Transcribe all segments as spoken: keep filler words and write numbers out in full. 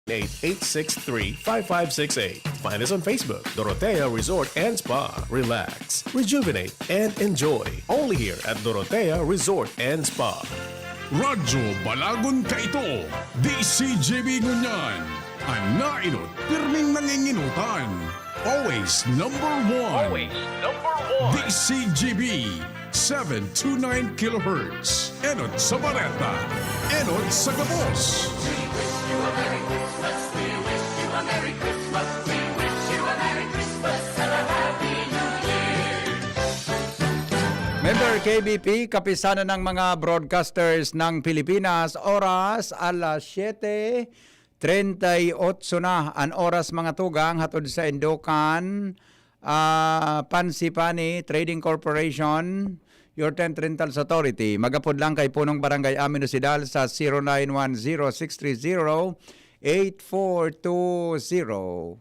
eight eight six three five five six eight. Find us on Facebook, Dorotea Resort and Spa. Relax, rejuvenate, and enjoy. Only here at Dorotea Resort and Spa. Radyo Balagon kaito, D C G B ngunyan. An nainot, pirming nanginginutan. Always number one. Always number one. D C G B, seven two nine kilohertz. Enot sa bareta. Enot sa gabos. Member K B P, kapisanan ng mga broadcasters ng Pilipinas, oras alas siyete treinta y ocho na. An oras, mga tugang, hatod sa Indokan, ah, Pansipani Trading Corporation, your tent rentals authority. Magapod lang kay Punong Barangay Amin Osidal sa zero nine one zero six three zero eight four two zero.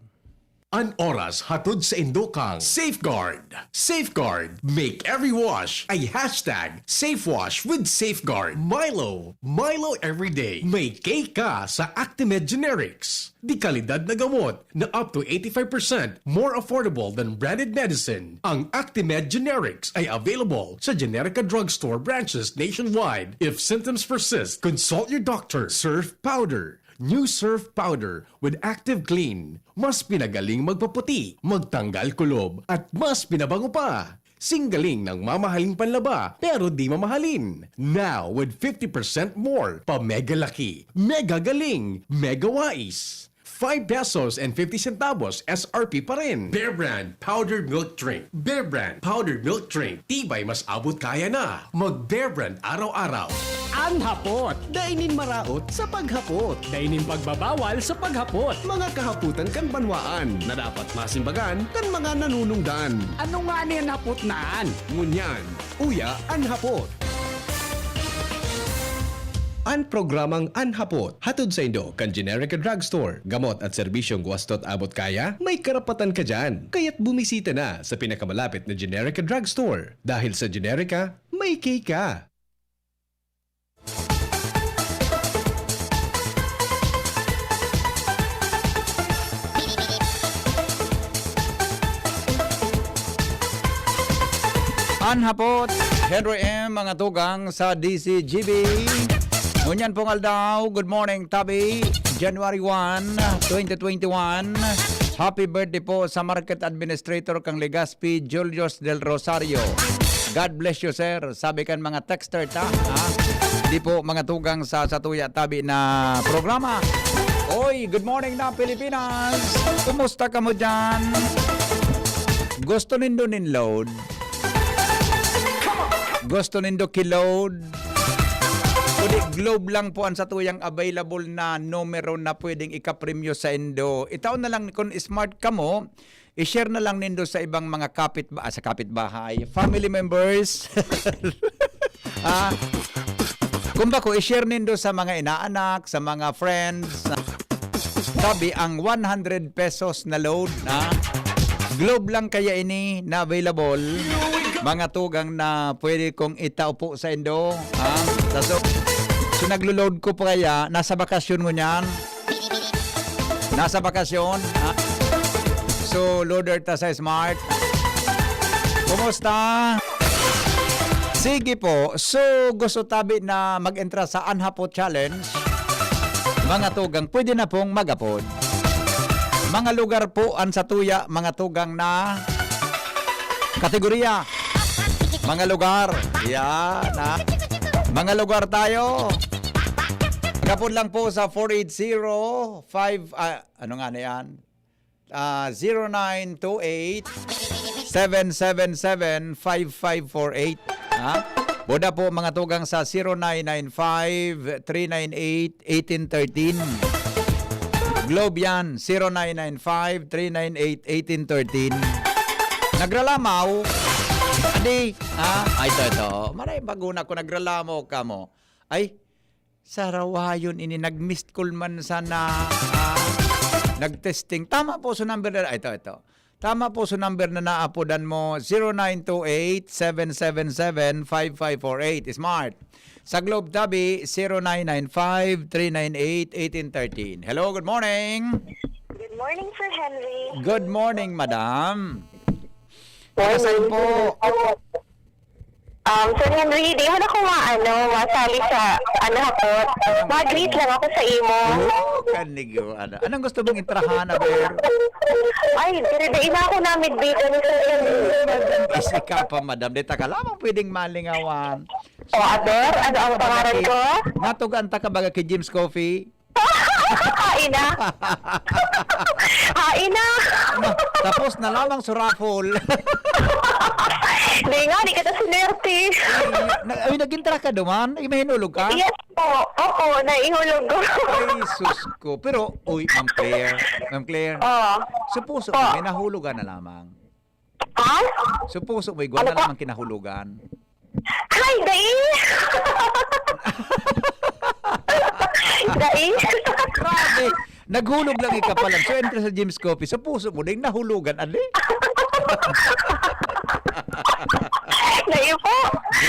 An oras hatod sa indokang Safeguard. Safeguard. Make every wash a hashtag safe wash with Safeguard. Milo. Milo every day. May K ka sa Actimed Generics. De kalidad na gamot na up to eighty-five percent more affordable than branded medicine. Ang Actimed Generics ay available sa Generica Drugstore branches nationwide. If symptoms persist, consult your doctor. Surf Powder. New Surf Powder with Active Clean. Mas pinagaling magpaputi, magtanggal kulob, at mas pinabango pa. Singgaling ng mamahaling panlaba, pero di mamahalin. Now, with fifty percent more, pa mega laki, mega galing, mega wais. Five pesos and fifty centavos S R P pa rin. Bear Brand Powdered Milk Drink. Bear Brand Powdered Milk Drink. Tibay mas abot kaya na. Mag Bear Brand araw-araw. An hapot. Dai nin maraot sa paghapot. Dai nin pagbabawal sa paghapot. Mga kahapotan kan banwaan na dapat masimbagan kan mga nanunungdan. Ano ngani an hapot na an? Ngunyan, uya an hapot. An programang An Hapot, hatod saindo kan Generica Drugstore. Gamot at serbisyong wasto't abot kaya, may karapatan ka diyan. Kaya't bumisita na sa pinakamalapit na Generica Drugstore. Dahil sa Generica, may K ka. An hapot, Henry M, mga tugang sa D C G B. Ngunyan pong aldaw, good morning, tabi, January one, twenty twenty-one. Happy birthday po sa Market Administrator kang Legazpi, Julius Del Rosario. God bless you, sir. Sabi kan mga texter ta, ha? Di po mga tugang sa satuya tabi na programa. Oy, good morning na Pilipinas. Kumusta kamo diyan? Gusto nindo nin load? Gusto nindo ki-load? Kundi Globe lang po ang satuyang available na numero na pwedeng ikapremyo sa indo. Itaw na lang kun smart kamo, i-share na lang nindo sa ibang mga kapit ah, sa kapitbahay, family members. Ah, kung bako, i-share nindo sa mga inaanak, sa mga friends. Sabi ang one hundred pesos na load, ha? Globe lang kaya ini na available. Mga tugang na pwede kong itao po sa indo, ha? Sa so, so naglo-load ko pa kaya, nasa bakasyon ngunyan. Nasa bakasyon, ha? So, loader ta sa smart. Kumusta? Sige po. So, gusto tabi na mag-entra sa Anhapo Challenge? Mga tugang, pwede na pong mag-apod. Mga lugar po ang satuya, mga tugang na kategorya. Mga lugar. Yan, ha? Mga lugar tayo. Mag-apod lang po sa four eight zero five, ah, ano nga na yan? Ah, zero nine two eight, seven seven seven, five five four eight. Ha? Boda po mga tugang sa zero nine nine five, three nine eight, eighteen thirteen. Globe yan, zero nine nine five, three nine eight, eighteen thirteen. Nagralamaw? Adi, ha? Ay, ito, ito. Maray baguna ko nagralamaw kamo. Ay, sarawayon ini, nag-missed call man sana, ah, nag-testing. Tama po sa number na, ito, ito. Tama po sa number na naapodan mo, zero nine two eight, seven seven seven, five five four eight. Smart. Sa Globe Tabi, zero nine nine five, three nine eight, eighteen thirteen. Hello, good morning. Good morning, Sir Henry. Good morning, madam. Taga saan po? Um, Sir Henry, di man ako maano, masali sa, ano, hapot. Mag-greet lang ako sa imo. Oh, kanigo, ano? Anong gusto mong intrahan, aber? Ay, dire, di na ako namidbitan ni Sir Henry. Madam, isi ka pa, madam. Di ta ka lamang pwedeng malingawan. O, aber, ano ang pangaran ko? Natugan ta ka baga ki Jim's Coffee? Hain na. Hain na. Ma, tapos na lamang sa raffle. Di nga, di kita sinerte. Ay, na, ay, nag-intra ka duman? Ay, mahulog ka? Yes po. Opo, naihulog ko. Ay, sus ko. Pero, uy, Ma'am Claire. Ma'am Claire. Oo. Sa puso mo, may nahulugan na lamang. Ha? Sa puso mo, igwa na lamang kinahulugan. Ay, dai! Dai! Grabe! Naghulog lang ika pa lang. So, entry sa Jim's Coffee. Sa puso mo, dai nahulugan, ali? Dai po.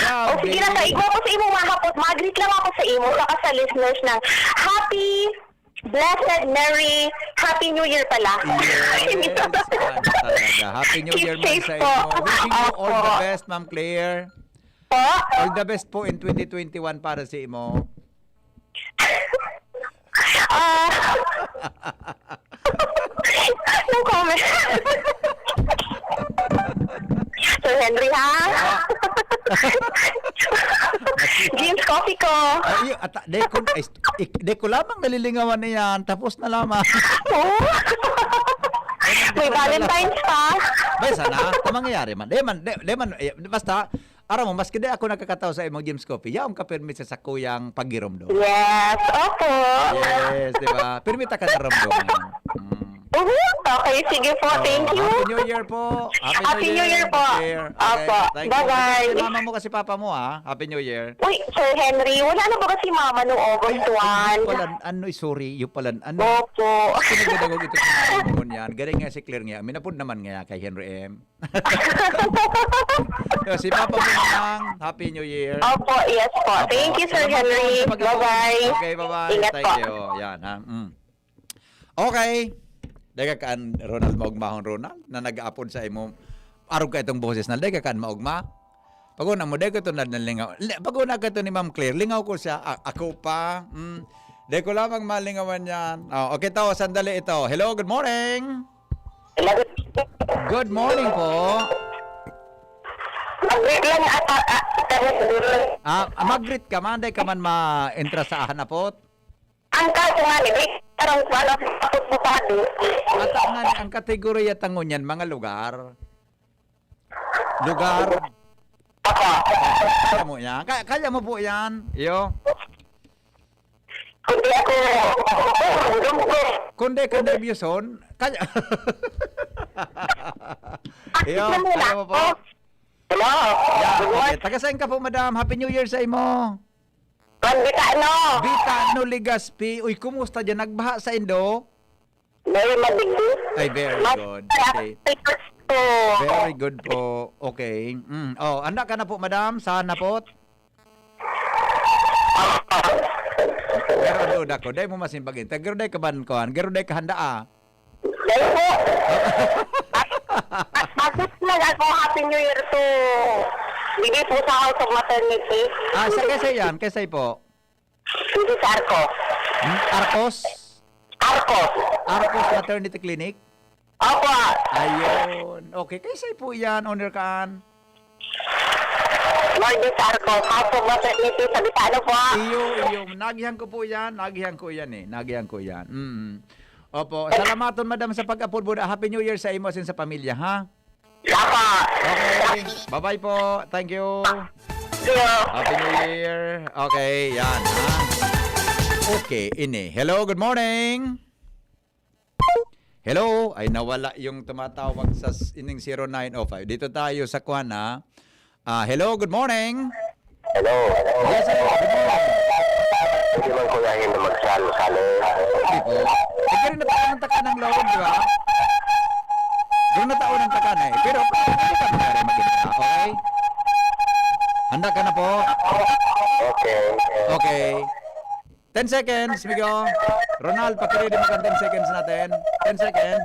Grabe. O, sige na, sa igwa ko sa imo mahapot. Mag-greet lang ako sa imo, saka sa listeners ng Happy Blessed, Merry, Happy New Year pala. Yes, ano talaga. Happy New Year man sa imo. Keep safe po. Wishing you all the best, Ma'am Claire. Po? All the best po in twenty twenty-one para sa imo. Ah. No comment. Sir Henry, ha? Ah. Jim's Coffee ko. Ay, iyo, ata, de ko, ay, ik-, de ko lamang nalilingawan na yan. Tapos na lamang. Oo. May Valentine's pa. Bay, sana. Ta mangyayari man. De man, de, de man, eh, basta, aram mo, maski de ako nakakataw sa imong Jim's Coffee, yaon ka pirmi sa sakuyang paggiromdom. Yes, opo. Yes, di ba? Pirmi ta ka na romdoman. Mm. Mhm. Okay, sige po. Oh, thank you. Happy New Year po. Happy New Year po. Happy New Year po. Okay, opo. Thank you. Bye-bye. Happy New Year, mama mo kasi papa mo, ah. Happy New Year. Uy, Sir Henry, wala na ba kasi mama nung August one? Ay, yun pala, ano, eh, sorry. Yun pala, ano. Opo. Kasi nagdadagog ito sa mga ano yan. Galing nga si Claire nga. Minapod naman nga kay Henry M. So, si Papa mo naman, Happy New Year. Opo, yes po. Opo. Thank you, Sir Henry. Salamat po sa pag-, bye-bye. Okay, bye-bye. Ingat po. Thank you. Yan, ha? Mm. Okay. Dai ka kan Ronald maogmahon, Ronald, na nag-aapod sa imo. Arog ka itong boses na, dai ka kan maogma? Pag-una mo, dai ko ito nadnalingaw. Li-, pag-una ka ito ni Ma'am Claire, lingaw ko siya. A-, ako pa. Mm. Dai ko lamang malingawan yan. Oh, okay, ito. Sandali ito. Hello, good morning. Hello. Good morning po. Mag-greet lang ata, ah, kami. Ah, ah, mag-greet ka man, dai ka man ma-entra sa hanapot? Ang kaso nga ni, di, parang wala sa pagpupado. At ang, ang kategorya ta ngunyan, mga lugar. Lugar. Apa? Kaya mo yan? Ka-, kaya mo po yan? Iyo. Kundi ako, kundi, kundi Bison. Kaya. Iyo, kaya mo po. Hello. Yeah, okay. Taga saan ka po, madam? Happy New Year sa imo. From Bitano. Bitano, Legazpi. Uy, kumusta dyan? Nagbaha sa indo? Very madigdi. Ay, very good. Okay. Very good po. Okay. Mm. Oh, anda ka na po, madam? Saan na po? Pero ano na ko? Dai mo masimbagin. Pero dai ka ban kuan. Pero dai ka handa, ah. Dai po. Bakit na ako Happy New Year to? Hindi po sa House of Maternity. Ah, sa kesa yan? Kesa po? Hindi sa Arcos. Hmm? Arcos? Arcos. Arcos Maternity Clinic? Opo. Ayun. Okay. Kesa po yan, Owner Kaan? Lourdes Arcos, House of Maternity sa Bitano po. Iyo, iyo. Nagihan ko po yan. Nagihan ko yan eh. Nagihan ko yan. Mm. Opo. Salamaton, madam, sa pag-apod mo. Happy New Year sa imo asin sa pamilya, ha? Opo. Okay. Bye-bye po. Thank you. Thank you. Happy New Year. Okay, yan, ha? Okay, ini. Hello, good morning. Hello? Ay, nawala yung tumatawag sa s-, ining zero nine oh five. Dito tayo sa kuwan, ha? Ah, hello, good morning. Hello. Yes, sir. Good morning. Pwede bang kuyahin na magsal-, sali? Hindi po. Eh, pero nataon ang taka ng loob, di ba? Pero nataon ang taka na eh. Pero pwede ka mag-, mag-, okay? Handa ka na po? Okay. Okay. Ten seconds, Migo. Ronald, pakiready mo kan ten seconds natin. Ten seconds.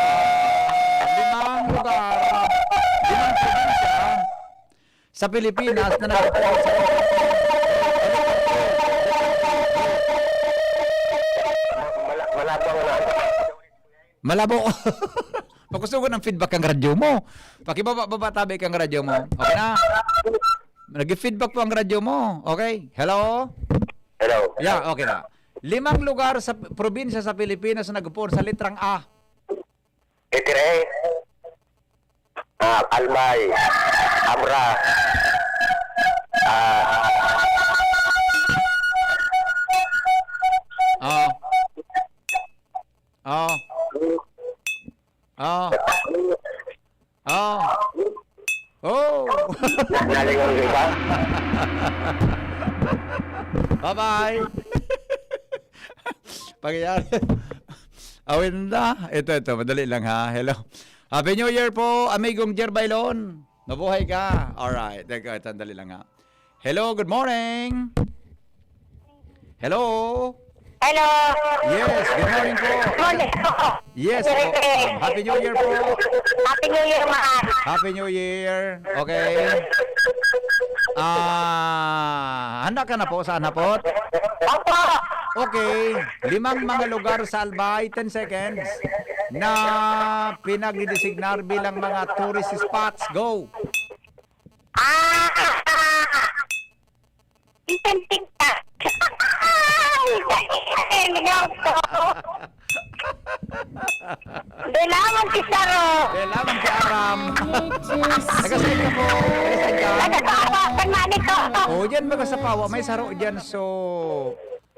Ah, limang lugar, limang probinsya sa Pilipinas na nag-, Mala-, malabo na. Malabo. Pakusugon ang feedback kan radyo mo. Pakibaba-baba tabi kan radyo mo. Okay na? Nag-feedback po ang radyo mo. Okay? Hello? Hello. Yeah, okay na. Limang lugar sa p-, probinsya sa Pilipinas na nagpuon sa litrang A. Itre. Ah, Albay. Abra. Ah, Oh. Oh. Oh. Oh. Oh. Nalingon ka ba? Bye-bye. Pangyayari. Awin na. Ito, ito. Madali lang, ha. Hello. Happy New Year po, amigong Jer Bailon. Mabuhay ka. Alright. Teka, sandali lang, ha. Hello, good morning. Hello. Hello. Yes, good morning po. Morning po. Yes po. Happy New Year po. Happy New Year, ma'am. Happy New Year. Okay. Ah, handa ka na po sa anhapot? Opo. Okay. Limang mga lugar sa Albay, ten seconds, na pinagdidesignar bilang mga tourist spots. Go. Ah! Isang tigta. Ay, nako. Dalaman si Saro. Dalaman si Aram. Taga saan ka po? Taga saan ka? Taga Saro, kan Manito. Oh, dyan baga sa Pawa. May saro dyan. So,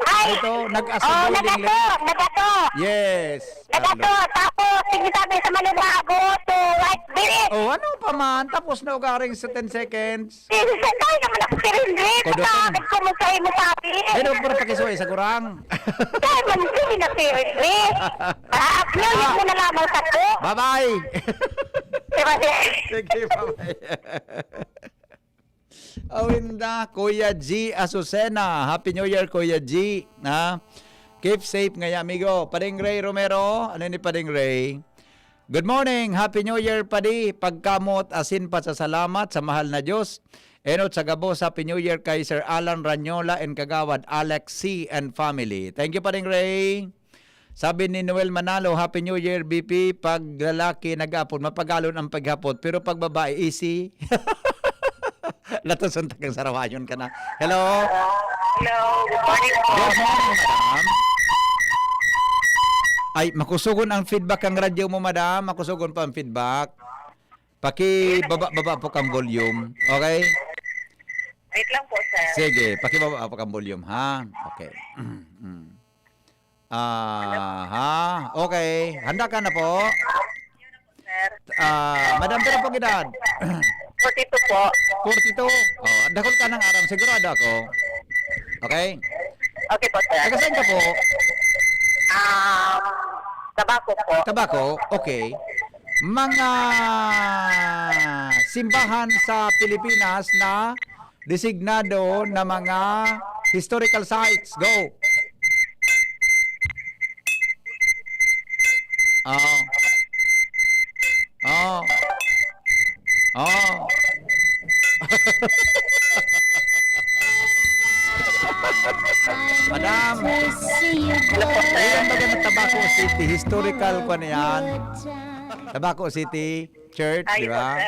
Ay! Ito, nag-aso Oh, building nagato! Nagato! Yes. Nagato! Tapos, sinasabi sa Malibago to White Village. Oh, ano pa man? Tapos na ugaring sa ten seconds. Sinasabi naman ako si Rinrin. Kudo Bakit ko mo sa imo sabi? Pero para pakisuway sa gurang. Kaya man, sige na si Rinrin. Ah, yun, yun mo na lamang sa ko. Bye-bye. Diba, sir? Sige, bye-bye. Awinda, Kuya G Azucena. Happy New Year, Kuya G. Ha? Keep safe ngaya, amigo. Pading Ray Romero. Ano ni Pading Ray? Good morning. Happy New Year, Padi. Pagkamot, asin pasasalamat sa mahal na Diyos. Enot sa gabos, Happy New Year kay Sir Alan Ranyola and Kagawad Alex C and family. Thank you, Pading Ray. Sabi ni Noel Manalo, "Happy New Year, B P. Pag lalaki nag-apod, mapagalon ang paghapot. Pero pag babae, easy." Latoson ta kang sarawayon ka na. Hello? Hello, good morning po. Good morning, madam. Ay, makusugon ang feedback ang radyo mo, madam. Makusugon pa ang feedback. Pakibaba-baba po kang volume. Okay? Wait lang po, sir. Sige, pakibaba po kang volume, ha? Okay. Mm. Aha. Okay. Handa ka na po? Sir. Ah, madam, pero pag edad? Forty-two po. Forty-two? Oh, dakul ka ng aram. Sigurado ako. Okay? Okay po, sir. Taga saan ka po? Um, Tabaco po. Tabaco? Okay. Mga simbahan sa Pilipinas na designado na mga historical sites. Go! Oo. Oo. Oo. Madam, iyan ba ganun Tabaco City? Historical ko na yan. Tabaco City. Church, di ba?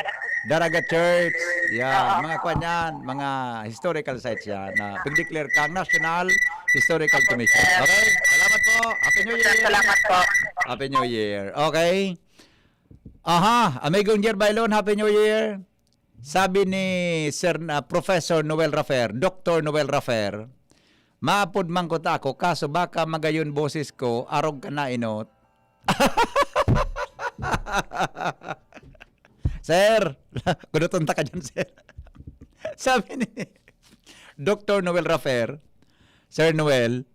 Daraga Church. Yan, mga kwan yan, mga historical sites yan na pag-declare kang National Historical Commission. Okay? Salamat po. Happy New Year. Salamat po. Happy New Year. Okay? Aha, Amigong Jer Bailon, Happy New Year. Sabi ni Sir na Professor Noel Rafer, Doktor Noel Rafer, "Maapod man ko ta ako, kaso baka magayon boses ko, arog ka na inot." Sir, kuduton ta ka dyan, sir. Sabi ni Doktor Noel Rafer, "Sir Noel,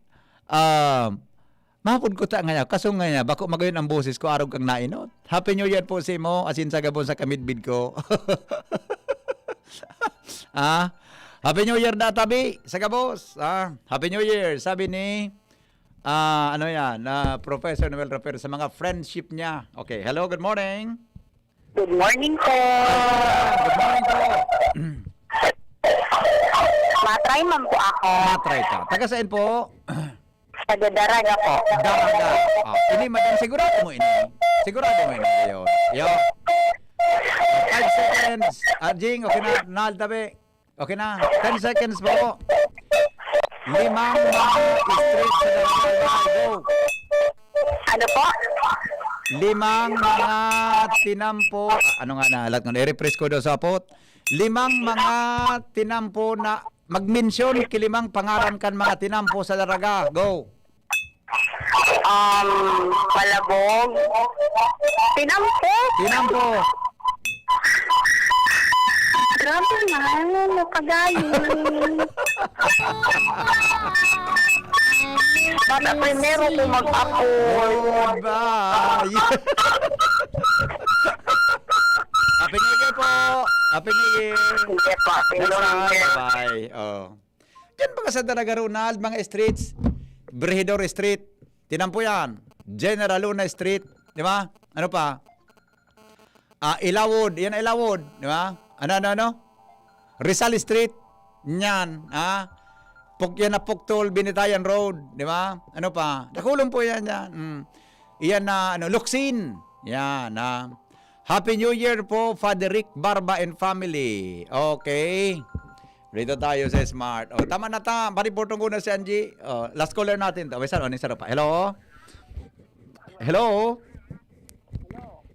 ah, mahapon ko ta ngayon. Kaso ngayon, bako magayon ang boses ko, arog kang nainot. Happy New Year po sa imo, asin sa gabon sa kamidbid ko." Ah, Happy New Year, Databi, sa gabos. Ah, Happy New Year, sabi ni, ah, ano yan, ah, Professor Noel Raper sa mga friendship niya. Okay, hello, good morning. Good morning po. Good morning po. Matry man po ako. Matry ka. Taga saan po? Taga Daraga po. Daraga. Ah, ini, madam, sigurado mo ini. Sigurado mo ini. Ayun. Yo. Five seconds. Ah, Jing, okay na. Nal, tabi. Okay na. Ten seconds po. Limang mga street sa Daraga. Go. Ano po? Limang mga tinampo. Ah, ano nga na? Alat ko na. I-refresh ko daw sa apot. Limang mga tinampo na magmensyon ki limang pangaran kan mga tinampo sa Daraga. Go. Um, palabog. Tinampo. Tinampo. Grabe naman, napagaling. Bata primero ko mag-apod. Oh, ba? Happy New Year po. Happy New Year. Sige po. Happy New Year. Bye-bye. Oh. Diyan mga sa Daraga, Ronald, mga streets, Brehidor Street, tinampo yan. General Luna Street, di ba? Ano pa? Ah, Ilawod, yan Ilawod, di ba? Ano, ano, ano? Rizal Street, yan, ha? Puk-, yan na Puktol, Binitayan Road, di ba? Ano pa? Dakulon po yan, yan. Mm. Iyan na, ano, Luksin. Yan, ha? Happy New Year po, Father Rick Barba and family. Okay. Dito tayo sa Smart. Oh, tama na ta. Pariportong ko na si Angie. Oh, last caller natin to. May saro, ano yung saro pa? Hello? Hello?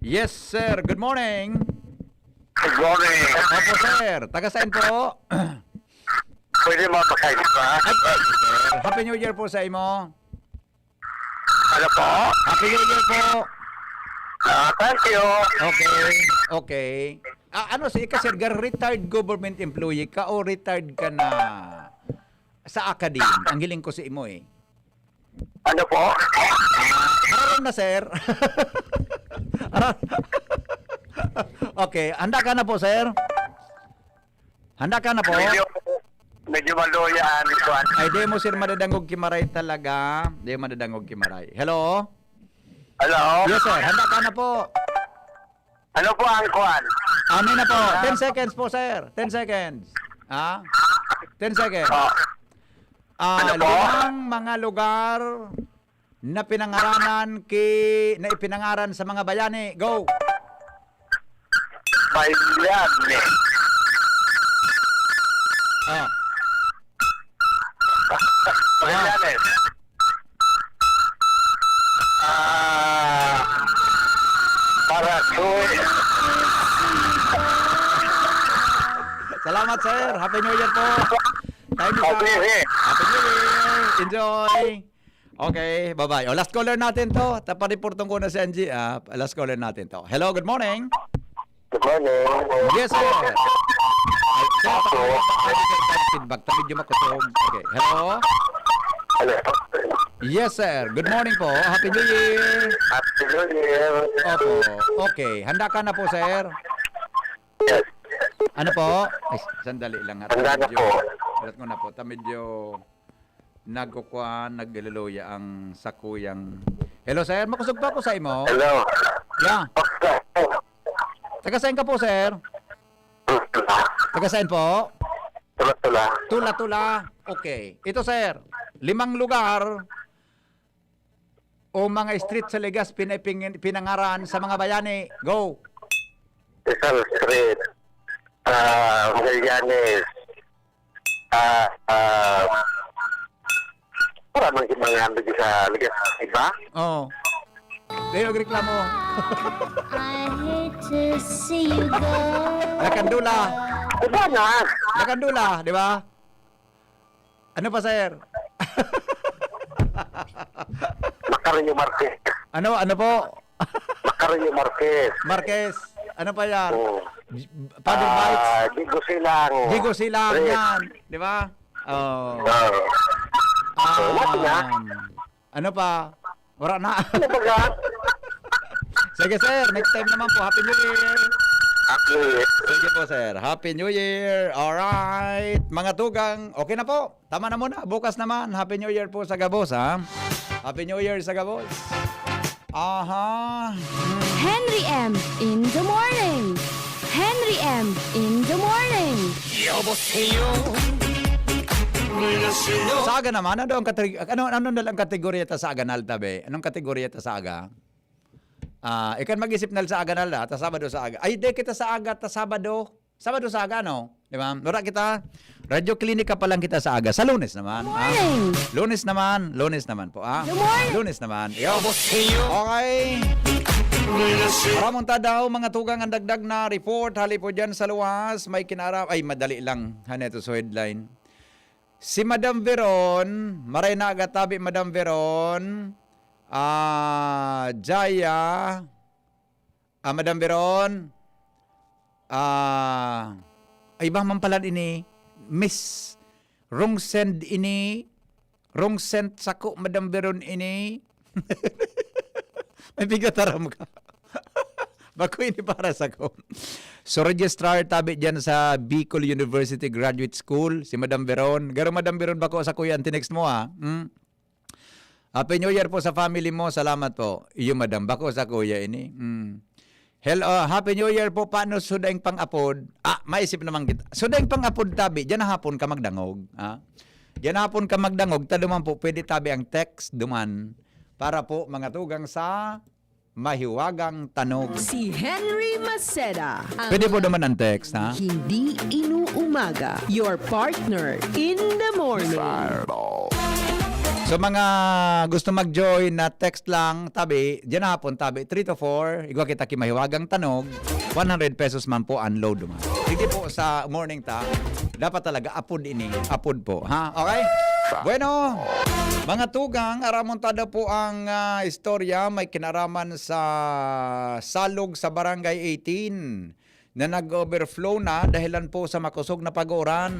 Yes, sir. Good morning. Good morning. Opo, sir. Taga saan po? Pwede mo makain pa? Ay, sir. Happy New Year po sa imo. Ano po? Happy New Year po. Ah, thank you. Okay. Okay. Ah, ano si ika, sir? Gar-, retired government employee ka o retired ka na sa academe? Ang hiling ko sa imo eh. Ano po? Ah, hararon na, sir. Hararon. Okay, handa ka na po, sir? Handa ka na po? Medyo, medyo maluya an kuan. Ay, di mo, sir, madadangog ki Maray talaga. Di mo madadangog ki Maray. Hello? Hello? Yes, sir. Handa ka na po? Ano po ang kuan? Ano na po? Ten seconds po, sir. Ten seconds. Ha? Ten seconds. Oh. Ah, ano po? Limang mga lugar na pinangaranan ki, na ipinangaran sa mga bayani. Go! Bayani. Ah. Bayani. Ah, para sure. Salamat, sir. Happy New Year po. Thank you, sir. Happy New Year. Happy New Year. Enjoy. Okay, bye-bye. O, last caller natin to. Taparipurtong ko na si Angie. Ah, last caller natin to. Hello, good morning. Good morning. Yes, sir. Ay, sir, Opo. Pakinggan ba tayo, sir? Feedback, ta medyo makutog. Okay. Hello? Hello. Yes, sir. Good morning po. Happy New Year. Happy New Year. Opo. Okay. Handa ka na po, sir? Yes. Ano po? Ay, sandali lang. Handa na po. Alat ko na po. Ta medyo nagkukuan, nagluluya ang sakuyang. Hello, sir. Makusog pa ako sa imo. Hello. Yeah. Taga saan ka po, sir? Taga saan po? Tula-tula. Tula-tula. Okay. Ito, sir. Limang lugar o mga street sa Legazpi na iping-, pinangaran sa mga bayani. Go! Rizal Street, ah, Magallanes, ah, ah, wala man yung mga ano di sa Legazpi, di ba? Oo. Di magreklamo. I hate to see you go. Lakandula. Diba na? Lakandula, di ba? Ano pa, sir? Macario Marquez. Ano, ano po? Macario Marquez. Marquez. Ano pa yan? Oo. Father Ah, Bites. Digo Silang. Digo Silang Street. Yan. Di ba? Oh. Oo. Ah, So, wala na. Ano pa? Wala na. Ano ba ka? Sige, sir. Next time naman po. Happy New Year. Happy New Year. Sige po, sir. Happy New Year. Alright. Mga tugang, okay na po. Tama na muna. Bukas naman. Happy New Year po sa gabos, ha? Happy New Year sa gabos. Aha. Henry M in the morning. Henry M in the morning. 여보세요. 안녕하세요. Sa aga naman, ano ang kategorya, ano, ano na lang kategorya ta sa aga, Nal, tabi? Anong kategorya ta sa aga? Ah, ikan mag-isip, Nal, sa aga, Nal, ha? Ta Sabado sa aga. Ay, di kita sa aga, ta Sabado. Sabado sa aga, no? Di ba? Wala kita. Radyo Klinika pa lang kita sa aga. Sa Lunes naman, ha? Morning. Lunes naman, Lunes naman po, ha? Good morning. Lunes naman. Yo. 여보세요. Okay. 안녕하세요. Ramon ta daw, mga tugang, ang dagdag na report. Hali po dyan sa luwas. May kinara... Ay, madali lang. Haneto sa headline. Si Madam Veron, maray na aga tabi, Madam Veron. Ah, Jaya. Ah, Madam Veron. Ah, ay, iba man pala ini. Miss, wrong send ini. Wrong send sako, Madam Veron ini. May pigataram ka. Bako ini para sako. So, registrar tabi dyan sa Bicol University Graduate School, si Madam Veron. Garo, Madam Veron, bako sako yan, tinext mo, ha? Hmm? Happy New Year po sa family mo. Salamat po. Iyo, Madam, bako sako ya ini. Hmm. Hello, ah, Happy New Year po. Paano sudeng pang-apod? Ah, maisip naman kita. Sudeng pang-apod tabi, dyan hapon ka magdangog. Ha? Dyan hapon ka magdangog, ta duman po, pwede tabi ang text duman. Para po, mga tugang sa mahiwagang tanog. Si Henry Maceda, ang Pwede po duman ang text, ha? hindi inuumaga. Your partner in the morning. So, mga gusto mag-join na text lang, tabi, dyan hapon, tabi, three to four, igwa kita ki mahiwagang tanog, one hundred pesos man po ang load, man. Hindi po sa morning ta, dapat talaga apod ini, apod po, ha? Okay? Bueno, mga tugang, aramon tada po ang ah, istorya, may kinaraman sa salog sa Barangay eighteen na nag-overflow na dahilan po sa makusog na pag-uuran.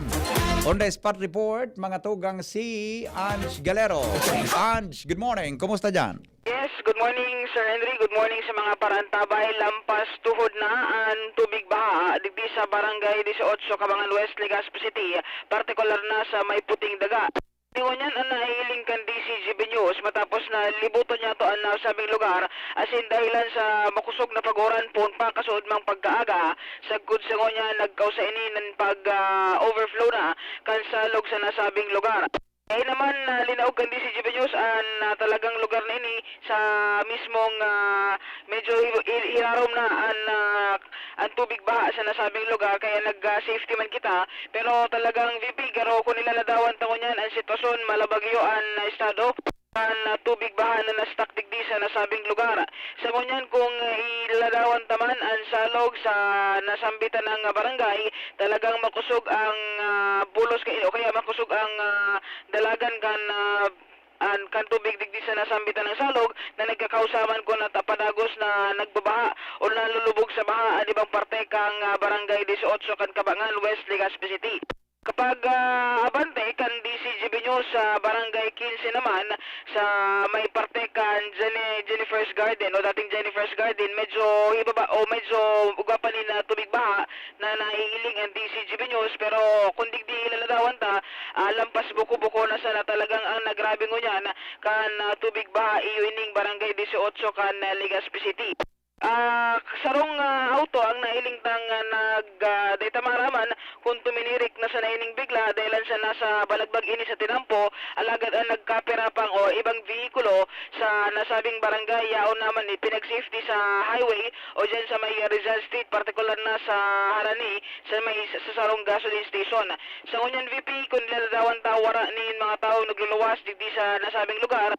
On the spot report, mga tugang, si Ange Galero. Ange, good morning. Kumusta dyan? Yes, good morning, Sir Henry. Good morning sa mga parantabay. Lampas tuhod na ang tubig baha digdi sa Barangay Dieciocho, Cabangan West, Legazpi City, partikular na sa may Puting Daga. Ngunyan ang naihiling kan D C G B News matapos na libutan niya to ang nasabing lugar, asin dahilan sa makusog na pag-uran poon pa kasuodmang pagkaaga, sagkod sa ngunyan nagkausa ini nin pag, ah, overflow na kan salog sa nasabing lugar. Kaya naman, ah, linaog kan D C G B News an, ah, talagang lugar na ini sa mismong, ah, medyo hi- hi- hirarom na an, ah, an tubig baha sa nasabing lugar, kaya nag, ah, safety man kita. Pero talagang V P, garo kun ilaladawan ta ngunyan an sitwasyon, malabagyo an, ah, estado kan, ah, tubig baha na na-stock digdi sa nasabing lugar. Sa ngunyan, kung, ah, iladawan ta man an salog sa nasambitan ng barangay, talagang makusog ang, ah, bulos kay, o kaya makusog ang, ah, dalagan kan, ah, an, kan tubig digdi sa nasambitan ng salog na nagkakausa man kun natapadagos na nagbabaha o nalulubog sa baha an ibang parte kan, ah, Barangay Dieciocho kan Cabangan, West Legazpi City. Kapag, ah, abante kan D C G B News sa Barangay quince naman, sa may parte kan Jenny, Jennifer's Garden o dating Jennifer's Garden, medyo ibaba o medyo ugwa pa nin, ah, tubig baha na naiiling ang D C G B News, pero kung digdi ilaladawan ta, ah, lampas buko-buko na sana talagang ang nagrabe ngunyan kan, ah, tubig baha iyo ining Barangay Dieciocho kan, ah, Legazpi City. Ah, sarong, ah, auto ang nailing tang, ah, nag, ah, dai ta maaraman kung tuminirik na sana ining bigla dahilan sa nasa balagbag ini sa tinampo, alagad ang nagkapirapang o ibang vehikulo sa nasabing barangay yaon naman ipinag-safety sa highway o dyan sa may Rizal Street, partikular na sa Harani, sa may sa sarong gasoline station. Sa ngunyan, V P, kung nilalawan ta, wara nin mga tawo nagluluwas digdi sa nasabing lugar.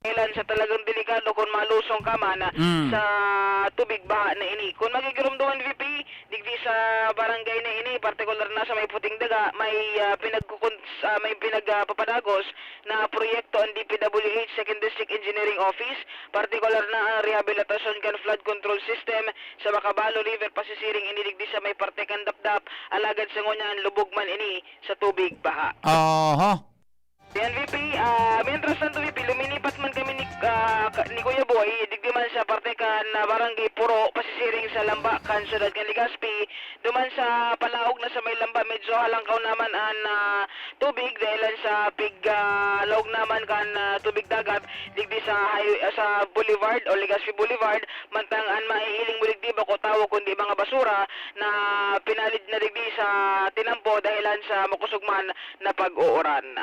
Dahilan sa talagang delikado kung malusong ka man Mm. sa tubig baha na ini. Kung magigirumduman, V P, digdi sa barangay na ini, partikular na sa may Puting Daga, may, ah, pinagkukun-, ah, may pinagpapadagos na proyekto ang D P W H Second District Engineering Office, partikular na ang rehabilitasyon kan flood control system sa Macabalo River pasisiring ini digdi sa may parte kan Dapdap, alagad sa ngunyan lubog man ini sa tubig baha. Aha. Yan, V P, ah, mientras tanto, V P, luminipat man kami ni, ah, ka- ni Kuya Boy, digdi man sa parte kan, ah, Barangay Puro, pasisiring sa Lamba, kan siyudad kan Legazpi. Duman sa palaog na sa may Lamba, medyo halangkaw naman an, ah, tubig dahil sa pig, ah, laog naman kan, ah, tubig dagat digdi sa highway, ah, sa Boulevard o Legazpi Boulevard. Mantang an maihiling mo digdi, bako tawo kundi mga basura na pinalid na digdi sa tinampo dahilan sa makosog man na pag-uuran.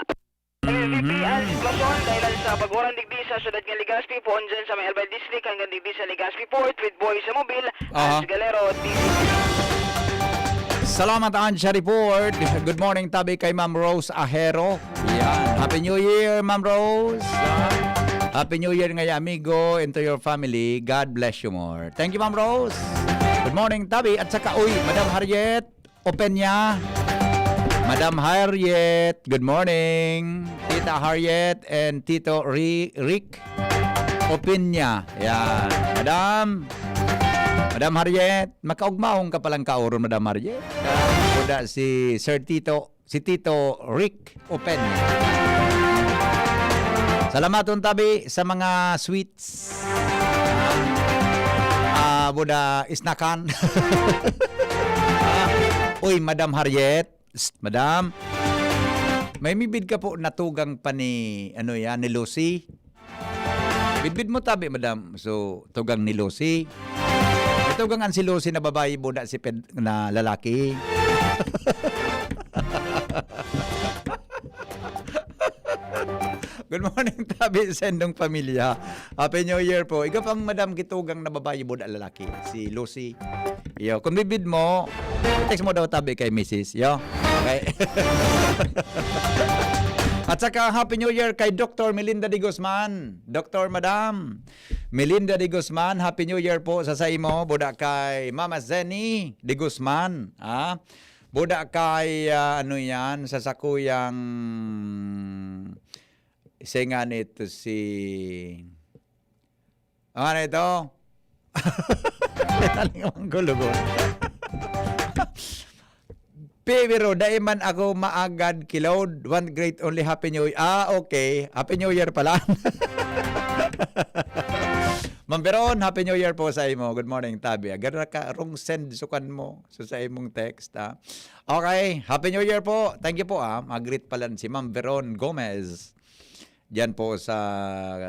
L V P ang sitwasyon dahilan sa pag-uran digdi sa siyudad ng Legazpi, poon dyan sa may Albay District hanggang digdi sa Legazpi Port with Boy Samubil, Aha. Hans Galero, D Z T V. Salamat, Hans, sa report. Good morning, tabi kay Ma'am Rose Ahero. Yan. Happy New Year, Ma'am Rose. Happy New Year, ngaya, amigo, and to your family. God bless you more. Thank you, Ma'am Rose. Good morning, tabi. At saka, uy, Madam Harriet. Opeña. Madam Harriet, good morning. Tita Harriet and Tito Ri-, Rick Opeña. Yan. Madam, Madam Harriet, makaugmaon ka palang kaoron, Madam Harriet. Kuda si Sir Tito, si Tito Rick Opeña. Salamaton tabi sa mga sweets. Ah, buda, snakan. Ah, uy, Madam Harriet. Psst, Madam. May mibid ka po natugang pa ni, ano yan, ni Lucy? Bidbid mo tabi, Madam. So, tugang ni Lucy. May tugang an si Lucy na babae, buda si Ped-, na lalaki. Good morning, tabi sa indong pamilya. Happy New Year po. Ikaw pang madam gitugang na babae, buda lalaki, si Lucy. Iyo, kung bibid mo, text mo daw tabi kay misis. Yo, okay. At saka, Happy New Year kay Doctor Melinda de Guzman. Doctor Madam Melinda de Guzman, Happy New Year po sa saimo. Buda kay Mama Zenny de Guzman. Ah, buda kay, ah, ano yan, sa sakuyang Isay nga nito si, ang ano ito? Taling ang gulugon. Pero dai man ako maagad kilawd. One great only Happy New Year. Ah, okay. Happy New Year pala. Ma'am Veron, Happy New Year po sa imo. Good morning, tabi. Agad ka, rong send sukan mo. So, sa imong text, ha. Okay, Happy New Year po. Thank you po, ah. Mag-greet pala si Ma'am Veron Gomez. Diyan po sa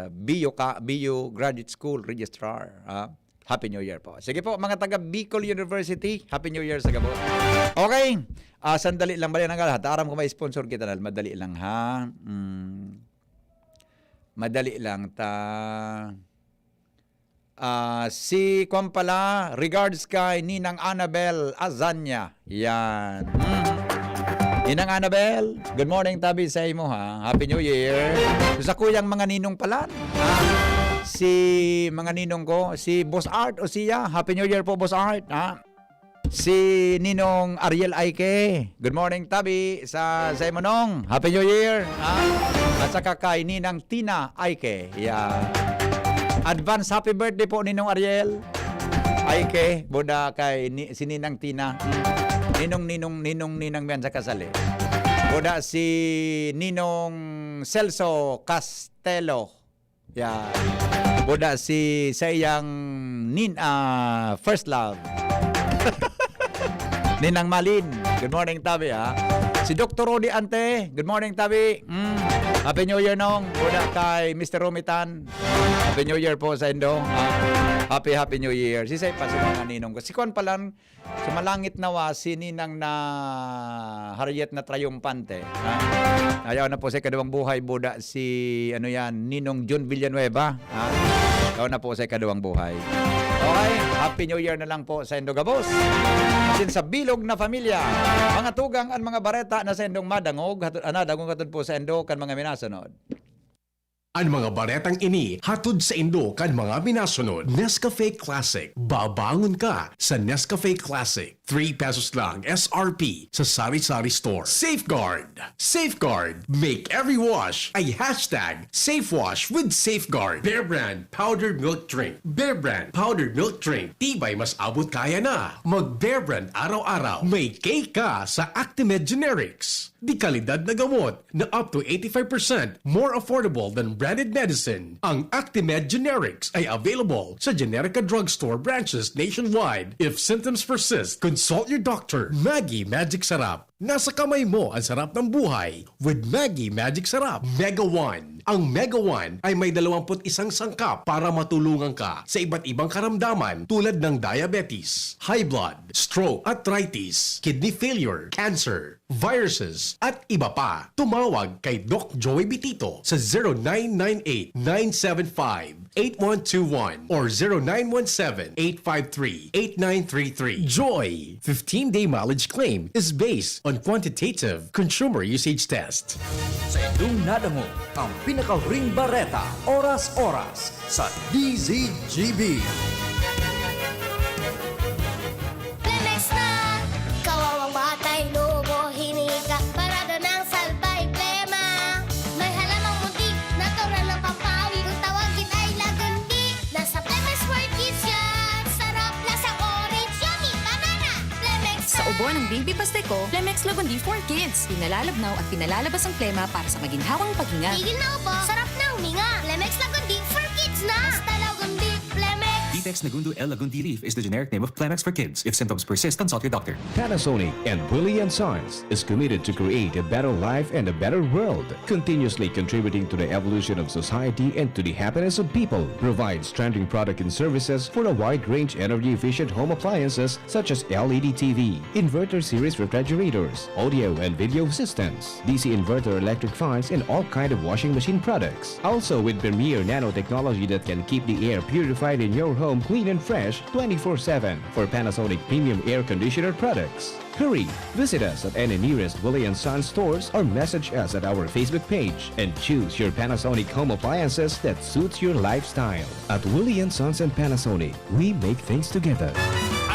B U ka, B U Graduate School Registrar, ah. Happy New Year po. Sige po, mga taga Bicol University, Happy New Year sa gabo. Okay, ah, sandali lang, bali nang galhat. Aram ko may sponsor kita, dahil madali lang, ha. Mm. Madali lang ta. Ah, si kwan pala, regards kay Ninang Annabel Azanya. Yan. Mm. Ninang Annabel, good morning, tabi sa imo, ha. Happy New Year. So, sa kuyang mga ninong pala, ha? Si mga ninong ko, si Boss Art o siya, Happy New Year po, Boss Art, ha? Si Ninong Ariel Aike. Good morning, tabi, sa, sa imo, Nong. Happy New Year, ha? At saka kay Ninang Tina Aike. Yeah. Advance happy birthday po, Ninong Ariel Aike. Buda kay ni, si Ninang Tina. Ninong, Ninong, Ninong, Ninang Bian sa kasali. Buda si Ninong Celso Castelo. Yeah. Buda si sa iyang nin-, ah, first love. Ninang Malin, good morning, tabi, ha. Si Doktor Rudy Ante, good morning, tabi. Mm. Happy New Year, Nong. Buda kay Mister Romitan. Happy New Year po sa indo, ha. Happy, Happy New Year. Si Say pa sa mga ninong ko. Si Kwan palan, Sumalangit nawa si Ninang na Harriet na Triumphante, ha? Ayaw na po sa ikaduwang buhay, buda si, ano yan, Ninong Jun Villanueva, ha? Ayaw na po sa ikaduwang buhay. Okay, Happy New Year na lang po sa indo gabos. Asin sa bilog na pamilya, mga tugang an mga bareta na sa indong madangog, hatod, ah, nadangog hatod po sa indo kan mga minasunod. An mga baretang ini hatod sa indo kan mga minasunod. Nescafe Classic. Babangon ka sa Nescafe Classic. Three pesos lang S R P sa sari-sari store. Safeguard! Safeguard! Make every wash a hashtag safe wash with Safeguard. Bear Brand Powdered Milk Drink. Bear Brand Powdered Milk Drink. Tibay mas abot kaya na. Mag Bear Brand araw-araw. May K ka sa Actimed Generics. Dekalidad na gamot na up to eighty-five percent more affordable than branded medicine. Ang Actimed Generics ay available sa Generica Drugstore branches nationwide. If symptoms persist, consult your doctor. Maggi Magic Sarap. Nasa kamay mo ang sarap ng buhay with Maggi Magic Sarap. Mega One. Ang Mega One ay may dalawampu't isang sangkap para matulungan ka sa iba't ibang karamdaman tulad ng diabetes, high blood, stroke, arthritis, kidney failure, cancer, viruses, at iba pa. Tumawag kay Doc Joey Bitito sa zero nine nine eight, nine seven five, eight one two one or zero nine one seven, eight five three, eight nine three three. Joy, fifteen-day mileage claim is based on quantitative consumer usage test. Sa inyong nadangog ang pinakahuring bareta, oras-oras, sa D Z G B. Plemex na! Kawawang batay, lobo, hiningi ka, parada ng salbay, plema. May halamang muntik, natural na pampawi. Kung tawagin ay Lagundi, nasa Plemex World Kids yan. Sarap, lasang orange, yummy, banana. Plemex Sa na! ubo ng baby pasteko, Plemex Lagundi for Kids. Pinalalabnaw at pinalalabas ang plema para sa maginhawang paghinga. Tigil na ubo, sarap na huminga. Plemex Lagundi for Kids na! Basta Lagundi, Plemex! Vitex Nagundo L Lagundi Leaf is the generic name of Plemex for Kids. If symptoms persist, consult your doctor. Panasonic and Willie and Sons is committed to create a better life and a better world, continuously contributing to the evolution of society and to the happiness of people. Provides trending product and services for a wide range energy-efficient home appliances such as L E D T V, inverter series refrigerators, audio and video systems, D C inverter electric fans, and all kind of washing machine products. Also with premier nanotechnology that can keep the air purified in your home clean and fresh twenty-four seven for Panasonic premium air conditioner products. Hurry! Visit us at any nearest Willie and Sons stores or message us at our Facebook page and choose your Panasonic home appliances that suits your lifestyle. At Willie and Sons and Panasonic, we make things together.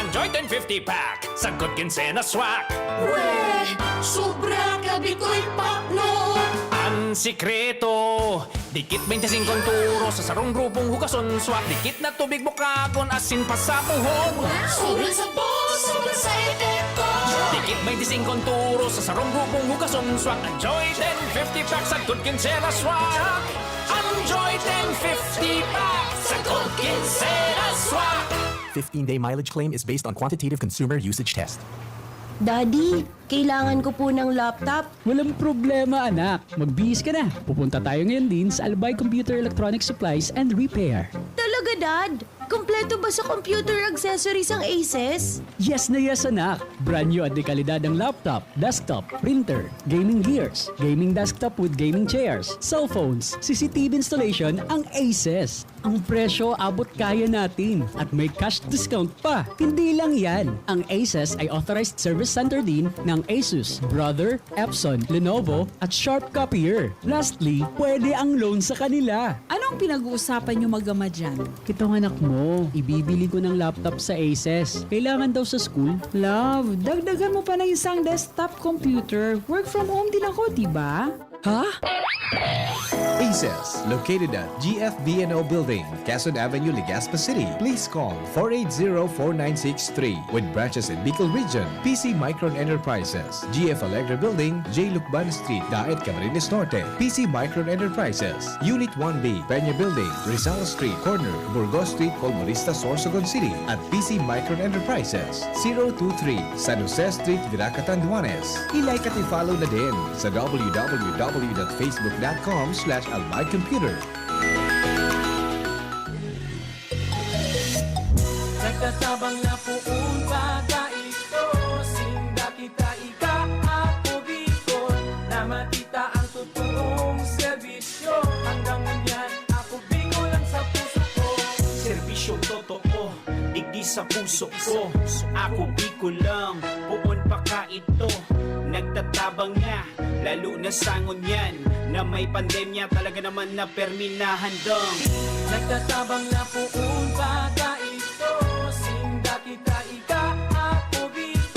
Enjoy ten fifty pack, sagkod kinsena swak. Weh! Sobra ka, Bikoy Pakno! Ang sikreto, dikit twenty-five ang turo sa sarong grupong hugason swak. Dikit na tubig bukagon, asin pasapuhon. Wow! Sobrang sabon, sobrang sa epekto! Dikit twenty-five ang turo sa sarong grupong hugason swak. Enjoy ten fifty pack, sagkod kinsena swak. Enjoy ten fifty pack, sagkod kinsena swak. Fifteen-day mileage claim is based on quantitative consumer usage test. Daddy, kailangan ko po ng laptop. Walang problema, anak. Magbihis ka na. Pupunta tayo ngayon din sa Albay Computer Electronic Supplies and Repair. Talaga, Dad? Kompleto ba sa computer accessories ang Aces? Yes na yes, anak. Brand new at dekalidad ang laptop, desktop, printer, gaming gears, gaming desktop with gaming chairs, cellphones, C C T V installation ang Aces. Ang presyo abot kaya natin at may cash discount pa. Hindi lang yan, ang Aces ay authorized service center din ng Asus, Brother, Epson, Lenovo at Sharp Copier. Lastly, pwede ang loan sa kanila. Anong pinag-uusapan niyo mag-ama diyan? Itong anak mo, ibibili ko ng laptop sa Aces. Kailangan daw sa school. Love, dagdagan mo pa ng isang desktop computer. Work from home din ako, di ba? Ha? Aces, located at G F V N O Building, Quezon Avenue, Legazpi City. Please call four eight zero, four nine six three. With branches in Bicol Region, P C Micron Enterprises, G F Alegre Building, J Lucban Street, Daet, Camarines Norte. P C Micron Enterprises, Unit one B, Peña Building, Rizal Street, corner Burgos Street, Colmonista, Sorsogon City, at P C Micron Enterprises, zero two three, San Jose Street, Virac, Catanduanes. I-like at i-follow na din sa W W W dot facebook dot com slash albay computer. Nagtatabang na poon pa dai ko, sinda kita ika, Ako Bicol, na makita ang totoong serbisyo. Hanggang ngunyan, Ako Bicol ang sa puso ko. Serbisyong totoo, digdi sa puso ko. Ako Bicol lang, poon pa kaito. Nagtatabang na, lalo na sa ngunyan na may pandemya, talaga naman na permi na handang. Nagtatabang na poon pa kaito, sinda kita ika, Ako Bicol.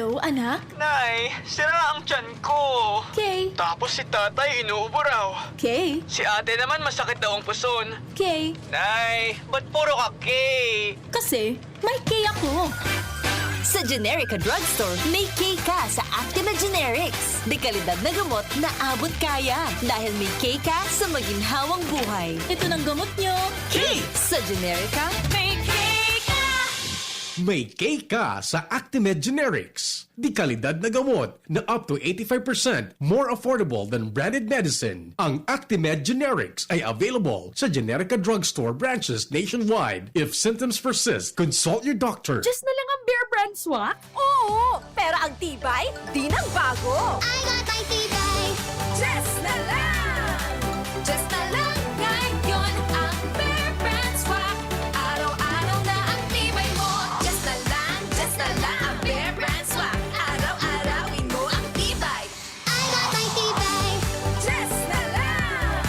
Hello, anak? Nay, sira ang tiyan ko. Okay. Tapos si tatay inuubo raw. Okay. Si ate naman masakit daw ang puson. Okay. Nay, ba't puro ka K? Kasi may K ako. Sa Generica Drugstore, may K ka sa Actimed Generics. De kalidad na gamot na abot kaya. Dahil may K ka sa maginhawang buhay. Ito ng gamot nyo. K! Sa Generica, may K ka! May K ka sa Actimed Generics. De kalidad na gamot na up to eighty-five percent more affordable than branded medicine. Ang Actimed Generics ay available sa Generica Drugstore branches nationwide. If symptoms persist, consult your doctor. Just na lang ang Bear Brand Swak? Oo, pero ang tibay, di nang bago. I got my tibay. Just na lang. Just na lang ngayon ang Bear Brand Swak. Araw-araw na ang tibay mo. Just na lang, just na lang ang Bear Brand Swak. Araw-arawin mo ang tibay. I got my tibay. Just na lang.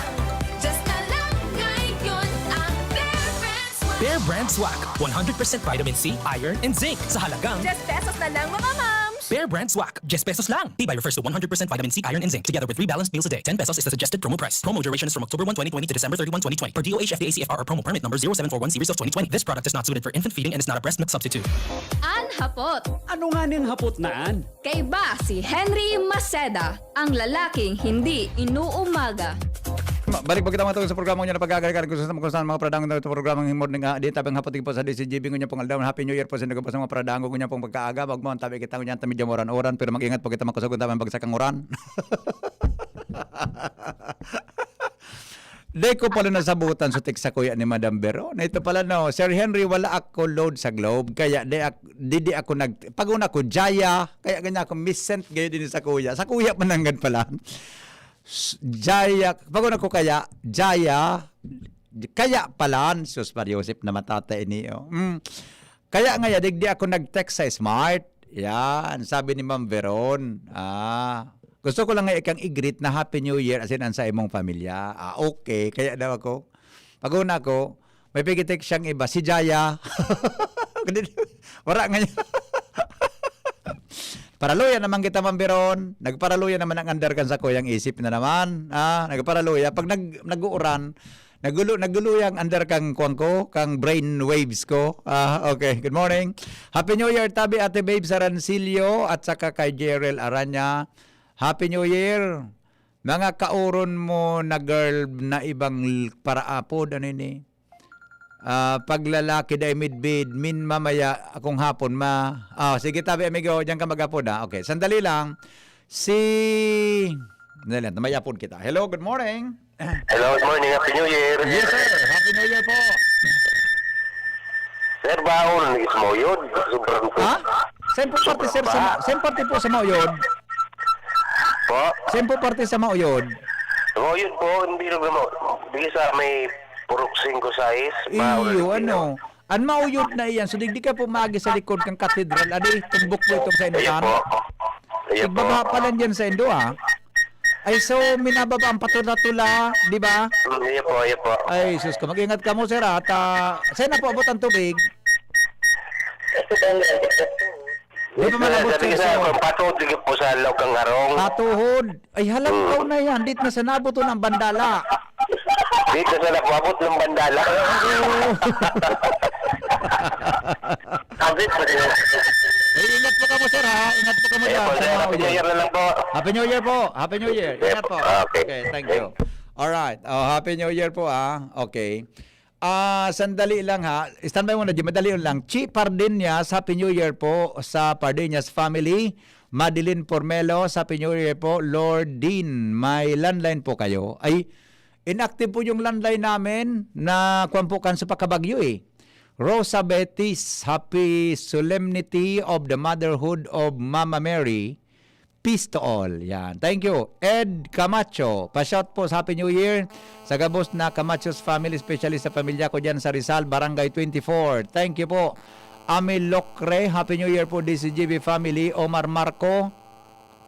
Just na lang ngayon ang Bear Brand Swak. Bear Brand Swak, one hundred percent vitamin C, iron, and zinc sa halagang Just pesos na lang, mga moms! Bear Brand Swak, just pesos lang. Tibay refers to one hundred percent vitamin C, iron, and zinc, together with three balanced meals a day. Ten pesos is the suggested promo price. Promo duration is from October one, twenty twenty to December thirty-one, twenty twenty, per D O H F D A C F R or promo permit number zero seven four one series of twenty twenty. This product is not suited for infant feeding and is not a breast milk substitute. An hapot. Ano nganing hapot na an? Kaiba si Henry Maceda, ang lalaking hindi inuumaga. Ma-, balik pa kita mga tao sa programa niya na pag-aagalikan kung saan, kung saan mga pradang na ito programang Himod ng, ah, di tabang hapot po sa D C G B ngunyan pong aldaw. Happy New Year po sa nagubos ng mga pradang ngunyan pong pagkaaga. Wag mo ang tabi kita ngunyan, ta medyo mauran-uran, pero mag-ingat po kita makasugod tabang bagsak ang uran. Di ko pala nasabutan sa text sa kuya ni Madam Vero. Na ito pala, no, "Sir Henry, wala ako load sa Globe, kaya di ak-, di, di ako nag-, pag-una ko, Jaya, kaya ganyan ako, misent gayo din sa kuya." Sa kuya pa nanggad pala. S-, Jaya, pag-una ko kaya, Jaya, kaya pala, sus, Padre Joseph na matata ini, oh. Mm. Kaya nga, ya, digdi ako nag-text sa Smart. Yan, sabi ni Ma'am Veron. Ah, gusto ko lang nga ikang i-greet na Happy New Year, as in, ang sa imong pamilya. Ah, okay. Kaya daw ako, pag-una ko, may pigitext siyang iba, si Jaya. Wala nga niya. Paraluya naman kita, Ma'am Veron. Nagparaluya naman ang andar kan sa kuyang isip na naman. Ah, nagparaluya. Pag nag-, nag-uuran, nagulo, nagulo yang andar kang kuwan ko, kang brain waves ko. Ah, okay. Good morning. Happy New Year, tabi Ate Babes Arancillo at saka kay Jerel Aranya. Happy New Year. Mga kauron mo na girl na ibang l-, paraapod, ano ini? Ah, paglalaki dai midbid, min mamaya akong hapon ma-, ah, sige tabi, amigo, diyan ka mag-apod, ah. Okay, sandali lang. Si, sandali lang, may apod kita. Hello, good morning. Hello, good morning. Happy New Year. Yes, sir. Happy New Year po. Sir, baon, nagis mo yun. Sobrang Ha? Saan po parte, sir, sa Ma-, saan parte po sa Mauyod? Po? Saan po parte sa Mauyod? Sa Mauyod po, hindi lang naman. Di sa may Purok singko sais, Mauyod Iyo, Pino. Ano? An Mauyod na iyan. So, digdi ka po maagi sa likod kang katedral. Adi, tumbok po itong sa Ayun inukan. Po. Ayun po. Igbaba pa lang dyan sa indo, ah. Ay, so, minababa ang patula-tula, di ba? Mm, ayun po, ayun po. Ay, sus ko. Mag-ingat ka mo, sir, ah. At, ah, saan na po abot ang tubig? Di pa malabot, Sabi sir, sa so, patuod lagi po sa Laog kang Harong. Patuhod. Ay, halangkaw Mm. na yan. Di na sa nabuto ng bandala. Di na sa nabuabot ng bandala. Oo. Sabi po niya. Eh, ingat po kamo, sir, ha? Ingat po kamo Ayun dyan po, sa sir. mga Happy New Year na lang po. Happy New Year po. Happy New Year. Ingat po. Okay. Okay, thank you. Alright. Oh, Happy New Year po, ah. Okay. Ah, sandali lang ha. Standby muna dyan. Madali lang. Chi Pardiñas, Happy New Year po sa Pardiñas family. Madeline Pormelo, Happy New Year po. Lord Dean, may landline po kayo. Ay, inactive po yung landline namin na kuwan po kan sa pagkabagyo eh. Rosa Betis, Happy Solemnity of the Motherhood of Mama Mary. Peace to all. Yan. Thank you. Ed Camacho, pa-shout po sa Happy New Year. Sa gabos na Camacho's family, especially sa pamilya ko dyan sa Rizal, Barangay twenty-four. Thank you po. Ami Locre, Happy New Year po, D C G B family. Omar Marco,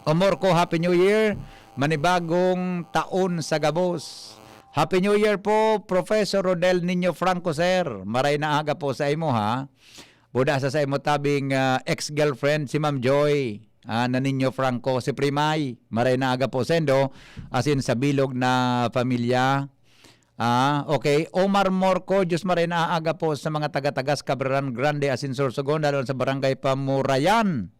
Omorco, Happy New Year. Manibagong taon sa gabos. Happy New Year po, Professor Rodel Niño Franco, sir. Maray na aga po sa imo, ha? Buda sa saimo tabing, ah, ex-girlfriend, si Ma'am Joy, ah, na Niño Franco, si Primay, maray na aga po sendo, asin sa bilog na pamilya. Ah, okay. Omar Morco, Diyos maray na aga po sa mga taga-tagas, Cabraran Grande, asin Sorsogon, lalo na sa Barangay Pamurayan.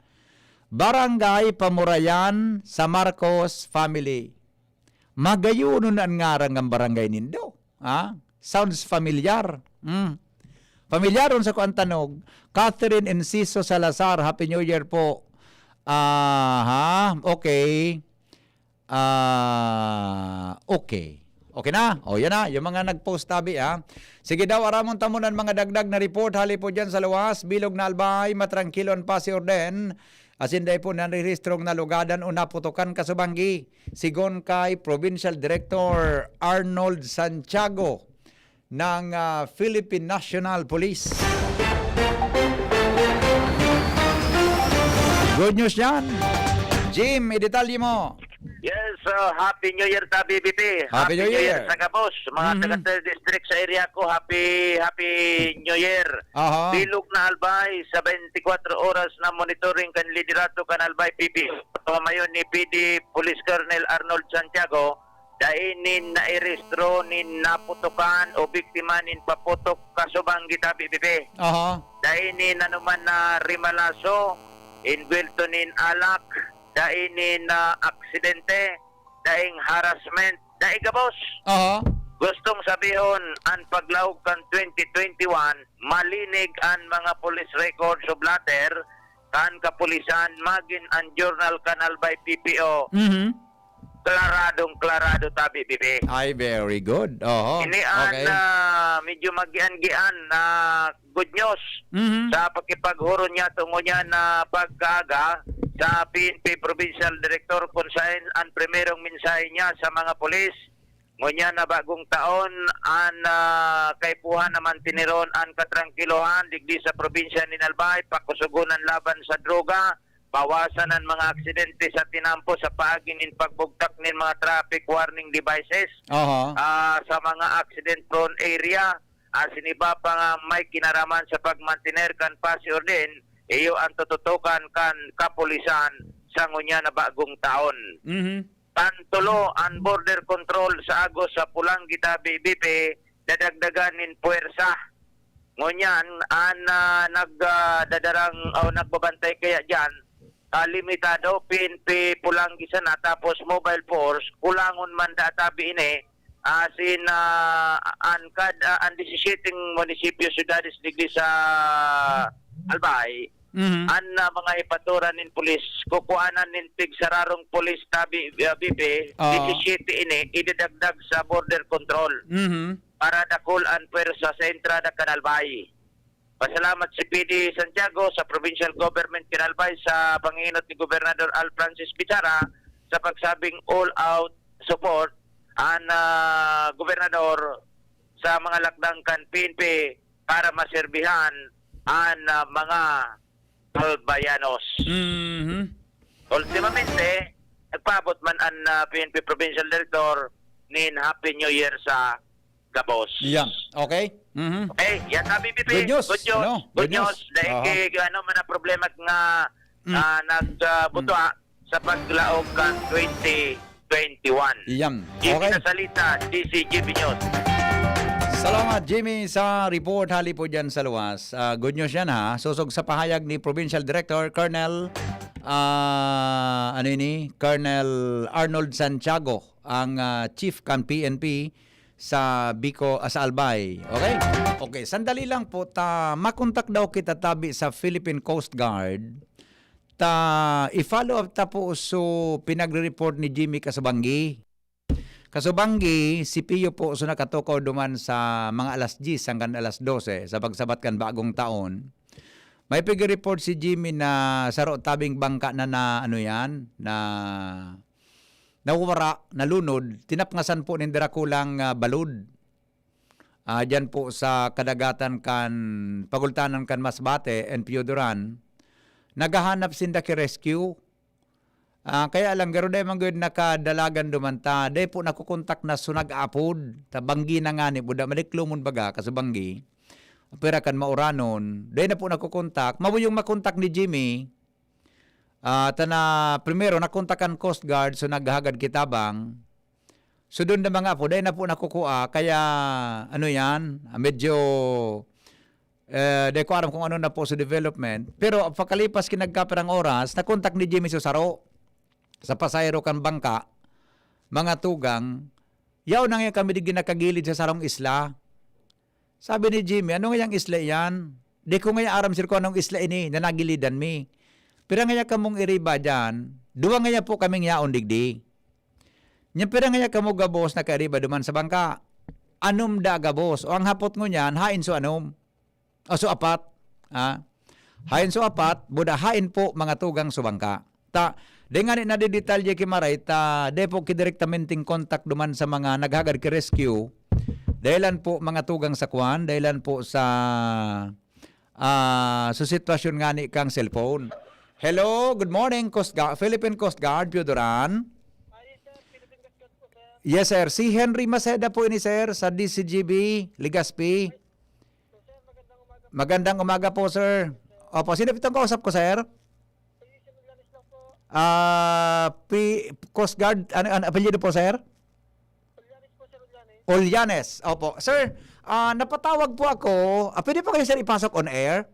Barangay Pamurayan sa Marcos family. Magayonon an ngaran ng barangay nindo. Ah, sounds familiar. Mm. Familiar ron sa kuan tanog. Catherine Enciso Salazar, Happy New Year po. Aha, okay. Ah, okay. Okay na? O, yan na. Yung mga nag-post tabi, ha? Sige daw, aramon ta muna ang mga dagdag na report. Hali po dyan sa luwas. Bilog na Albay, matrangkilo ang Pasi Orden. Asin dai po nanrerehistrong nalugadan o naputokan kasubanggi. Sigon kay Provincial Director Arnold Santiago ng, ah, Philippine National Police. Good news yan. Jim, idetalye mo. Yes, uh, Happy New Year ta, B B P. Happy New Year. Sa gabos, mga Mhm. taga Third District sa area ko, happy, Happy New Year. Aha. Bilog na Albay, sa twenty-four oras na monitoring kan liderato kan Albay P P. Pamayon ni P D Police Colonel Arnold Santiago, dai nin nairehistro nin naputokan o biktima nin paputok kasubanggi ta, B B P. Aha. Dai nin anuman na rimalaso, envuelto nin alak, dai nin, ah, aksidente, daing harassment, dai gabos. Aha. Gustong sabihon, an paglaog kan twenty twenty-one, malinig an mga police records o blotter kan kapulisan, magin an journal kan Albay P P O. Mhm. Klaradong klarado tabi, bibi. Ay, very good. Oho. Ini an, Okay. ah, medyo magian-gian na good news Mhm. sa pakipaghuron niya tungo niya na pagkaaga sa P N P Provincial Director, kung saan ang primerong mensahe niya sa mga pulis, ngunyan na bagong taon, an, ah, kaipuhan na mantineron an katrangkilohan digdi sa probinsya nin Albay, pakusugon an laban sa droga, bawasan an mga aksidente sa tinampo sa paagi nin pagbugtak nin mga traffic warning devices, Aha. ah, sa mga accident-prone area, asin iba pa nga may kinaraman sa pagmantener kan Pasi Orden, iyo an tututukan kan kapulisan sa ngunyan na bagong taon. Mhm. Pantulo an border control sa agos sa Pulang Gitabi, B P, dadagdagan nin puwersa. Ngunyan, an, ah, nag, ah, dadarang o nagbabantay kaya diyan, ah, limitado, P N P Pulang Gisa na, tapos mobile force, kulangon man da tabi ini, asin, ah, an kad-, ah, an disisiyete munisipyo, syudades digdi sa Albay, Mhm. an, ah, mga hepaturan nin pulis, kukuanan nin tigsararong pulis tabi, ah, B P, Oo. disisiyete ini, idadagdag sa border control Mhm. para dakul an pwersa sa entrada kan Albay. Pasalamat si P D Santiago sa provincial government kan Albay sa panginot ni Gobernador Al Francis Bichara sa pagsabing all out support an, ah, gobernador sa mga lakdang kan P N P para maserbihan an, ah, mga Albayanos. Mhm. Ultimamente, nagpaabot man an, ah, P N P Provincial Director nin Happy New Year sa gabos. Yan. Okay? Mhm. Okay, yan na, B B P. Good news, Good news. no? Good Good news. news. Dahil Aha. kay, ano man ang problema nga, Mm. ah, nag, ah, butua Mm. sa paglaog kan twenty twenty-one. Yan. Jimmy Okay. Nasalita, D C G B News. Salamat, Jimmy, sa report. Hali po dyan sa luwas. Ah, good news yan, ha. Susog sa pahayag ni Provincial Director Colonel, ah, ano ini? Colonel Arnold Santiago, ang, ah, chief kan P N P sa Bico, ah, sa Albay. Okay? Okay, sandali lang po. Ta, makontak daw kita tabi sa Philippine Coast Guard. Ta, i-follow up ta po so pinagre-report ni Jimmy Kasubanggi. Kasubanggi, si Pio po so nakatukaw duman sa mga alas diyes hanggang alas dose sa pagsabat kan bagong taon. May pig-report si Jimmy na saro tabing bangka na, na ano yan, na nawara, nalunod, tinapngasan po nin darakulang, ah, balod. Ah, diyan po sa kadagatan kan, pagultanan kan Masbate and Pioduran. Naghahanap sinda ki rescue. Ah, kaya lang, garo dai man gud nakadalagan duman ta. Dai po nakokontak na so nag-aapod. Ta banggi na ngani po, da madiklomon baga, kasubanggi. pwera kan mauranon, dai na po nakokontak. Mayo yung makontak ni Jimmy. Ah, ta na, primero, nakontak kan Coast Guard, so naghahagad ki tabang. So, doon na mga po, dai na po nakukua. Kaya, ano yan, ah, medyo, eh, dai ko aram kung ano na po sa development. Pero, pagkalipas ki nagkapirang oras, nakontak ni Jimmy so saro, sa pasahero kan bangka, mga tugang, yaon na ngayon kami di ginakagilid sa sarong isla. Sabi ni Jimmy, "Ano ngayang isla iyan? Di ko ngaya aram, sir, kung anong isla ini na nagilidan mi. Pira ngaya kamong iriba diyan? Duwa ngaya po kaming yaon digdi. Nya pira ngaya kamo gabos na kairiba duman sa bangka?" "Anom da gabos." O ang hapot ngunyan, hain so anom? O so apat? Ha? Hain so apat, buda hain po mga tugang so bangka. Ta, di ngani nadidetalye ki Maray, ta di po ki direktamenteng kontak duman sa mga naghagad ki rescue. Dahilan po mga tugang sa kwan, dahilan po sa, ah, sa sitwasyon ngani kang cellphone. Hello, good morning, Coast Guard, Philippine Coast Guard, Pio Duran. Yes, sir. Si Henry Maceda po ini, sir, sa D C G B, Legazpi. Magandang umaga po, sir. Opo, sino po itong kausap ko, sir? Ah, P-, Coast Guard, ano, ano apelyido po, sir? Olyanes. Opo. Sir, ah, napatawag po ako. Ah, pwede po kayo, sir, ipasok on air?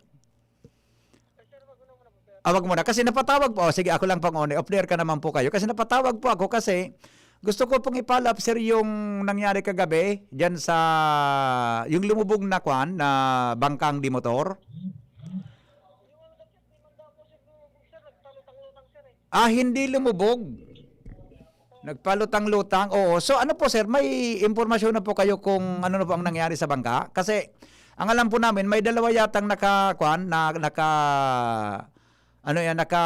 Ah, wag muna. Kasi napatawag po. Oh, sige, ako lang pang on air. Off air ka naman po kayo. Kasi napatawag po ako kasi gusto ko pong i-follow up, sir, yung nangyari kagabi dyan sa, yung lumubog na kwan, na bangkang di motor. Ah, hindi lumubog. Nagpalutang-lutang. Oo. So, ano po, sir, may impormasyon na po kayo kung ano na po ang nangyari sa bangka? Kasi, ang alam po namin, may dalawa yatang naka, kwan, na, naka, ano yan, naka,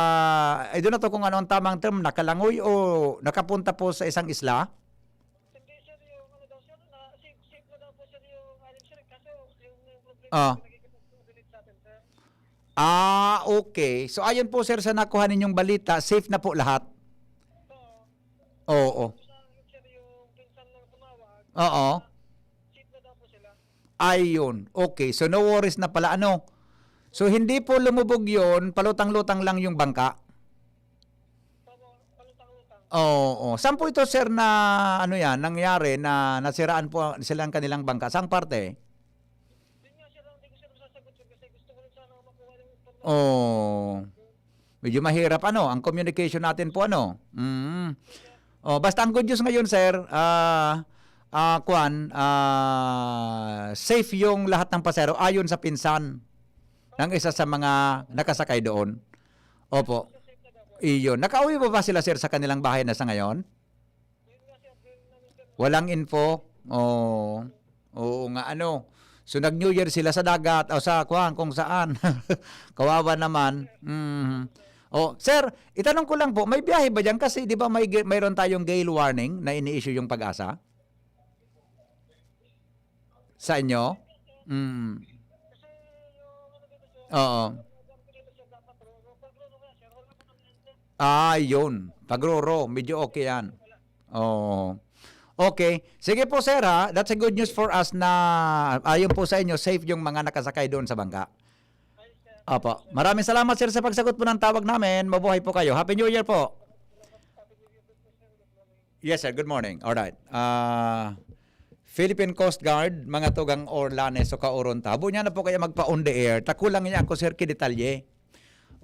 I don't know to kung ano ang tamang term, nakalangoy o nakapunta po sa isang isla? Hindi, sir, yung ano daw, sir, na safe, safe na daw po, sir, yung island, sir. Kaso, yung, yung problema, Ah. Sir, nakikipag-coordinate sa atin, sir. Ah, okay. So, ayon po, sir, sa nakuha ninyong balita, safe na po lahat? Oo. Oo. Yung sa, sir, yung pinsan lang tumawag, Oo. Safe na daw po sila. Ayun. Okay. So, no worries na pala, ano? So, hindi po lumubog yun, palutang-lutang lang yung bangka? Oo. Saan po ito, sir, na ano yan, nangyari na nasiraan po sila ng kanilang bangka? Saang parte? Oo. Medyo mahirap, ano, ang communication natin po, ano? Mm. Oh, basta ang good news ngayon, sir, ah, ah, kwan, ah, safe yung lahat ng pasahero ayon sa pinsan ng isa sa mga nakasakay doon. Opo. Iyon. Nakauwi pa ba sila, sir, sa kanilang bahay na sa ngayon? Walang info? Oo. Oo nga, ano. So, nag-New Year sila sa dagat o sa, kuwan, kung saan. Kawawa naman. Mhm. Oh, sir, itanong ko lang po, may biyahe ba diyan? Kasi, di ba, may, mayroon tayong gale warning na ini-issue yung PAGASA? Sa inyo? Mm. Oo. Ah, yun. Pagroro, medyo okay yan. Oo. Okay. Sige po, sir, ha. That's a good news for us na ayon po sa inyo, safe yung mga nakasakay doon sa bangka. Opo. Maraming salamat, sir, sa pagsagot po ng tawag namin. Mabuhay po kayo. Happy New Year po. Yes, sir. Good morning. All right. Ah, Philippine Coast Guard, mga tugang Orlanes o Kaoron ta. Habo niya na po kaya magpa-on the air. Ta kulang niya ako, sir, ki detalye.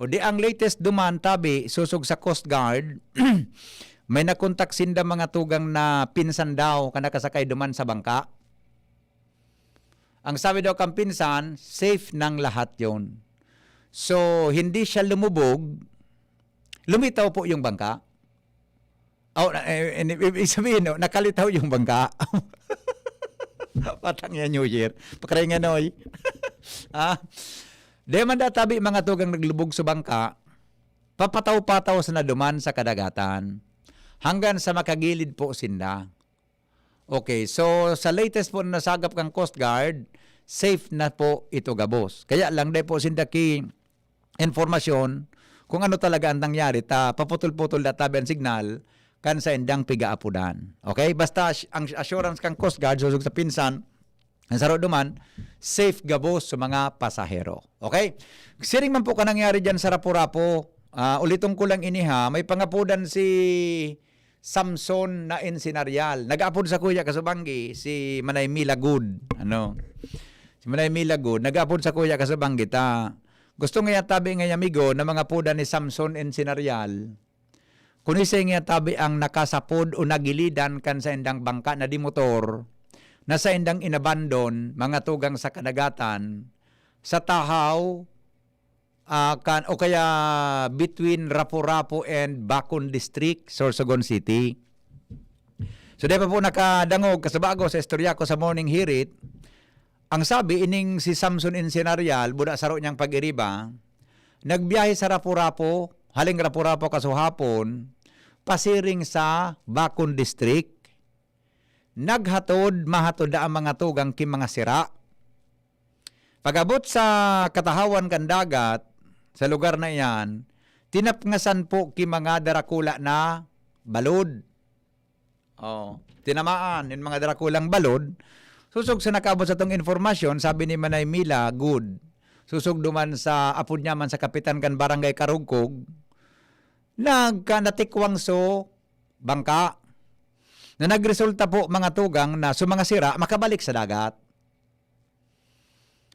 O di ang latest duman, tabi, susog sa Coast Guard, may nakontak sinda mga tugang na pinsan daw ka nakasakay duman sa bangka. Ang sabi daw kang pinsan, safe nang lahat yon. So, hindi siya lumubog, lumitaw po yung bangka. Oh, na, eh, eh, ibig sabihin, no, nakalitaw yung bangka. Patang yan, New Year. Pakaringanoy. Ah, di man databi mga tugang naglubog sa bangka, papataw-pataw sa naduman sa kadagatan, hanggang sa makagilid po sinda. Okay, so sa latest po na nasagap kang Coast Guard, safe na po ito gabos. Kaya lang, dai po sinda ki informasyon kung ano talaga ang nangyari, ta paputol-putol na tabi ang signal kan sa indang pigaapudan. Okay? Basta as-, ang assurance kang Coast Guard, susog sa pinsan, Ang saro duman, safe gabos sa mga pasahero. Okay? Siring man po ka nangyari dyan sa Rapu-Rapu. Ah, uliton ko lang ini ha, may pangapodan si Samson na Encenarial. Nag-aapod sa kuya kasubanggi, si Manay Mila Good. Ano? Si Manay Mila Good, nag-aapod sa kuya kasubanggi ta. Gusto nga tabi nga amigo na mga podan ni Samson Encenarial. Kun isay nga tabi ang nakasapod o nagilidan kan saindang bangka na di motor, na saindang inabandon, mga tugang sa kadagatan, sa Tahaw, ah, kan, o kaya between Rapu-Rapu and Bacon District, Sorsogon City. So, di pa po nakadangog, kasabago sa istorya ko sa Morning Hirit, ang sabi, ining si Samson Encenarial, buda saro niyang pag-iriba, nagbiyahe sa Rapu-Rapu, haling Rapu-Rapu kasuhapon, pasiring sa Bacon District. Naghatod, mahatod da ang mga tugang ki mga sira. Pag-abot sa katahawan kan dagat, sa lugar na iyan, tinapngasan po ki mga darakula na balod. Oh, tinamaan yung mga darakulang balod. Susog sa nakaabot sa tong informasyon, sabi ni Manay Mila, good. Susog duman sa apod niya man sa kapitan kan Barangay Karugkog, nagka-, natikwang so bangka na nagresulta po mga tugang na so mga sira makabalik sa dagat.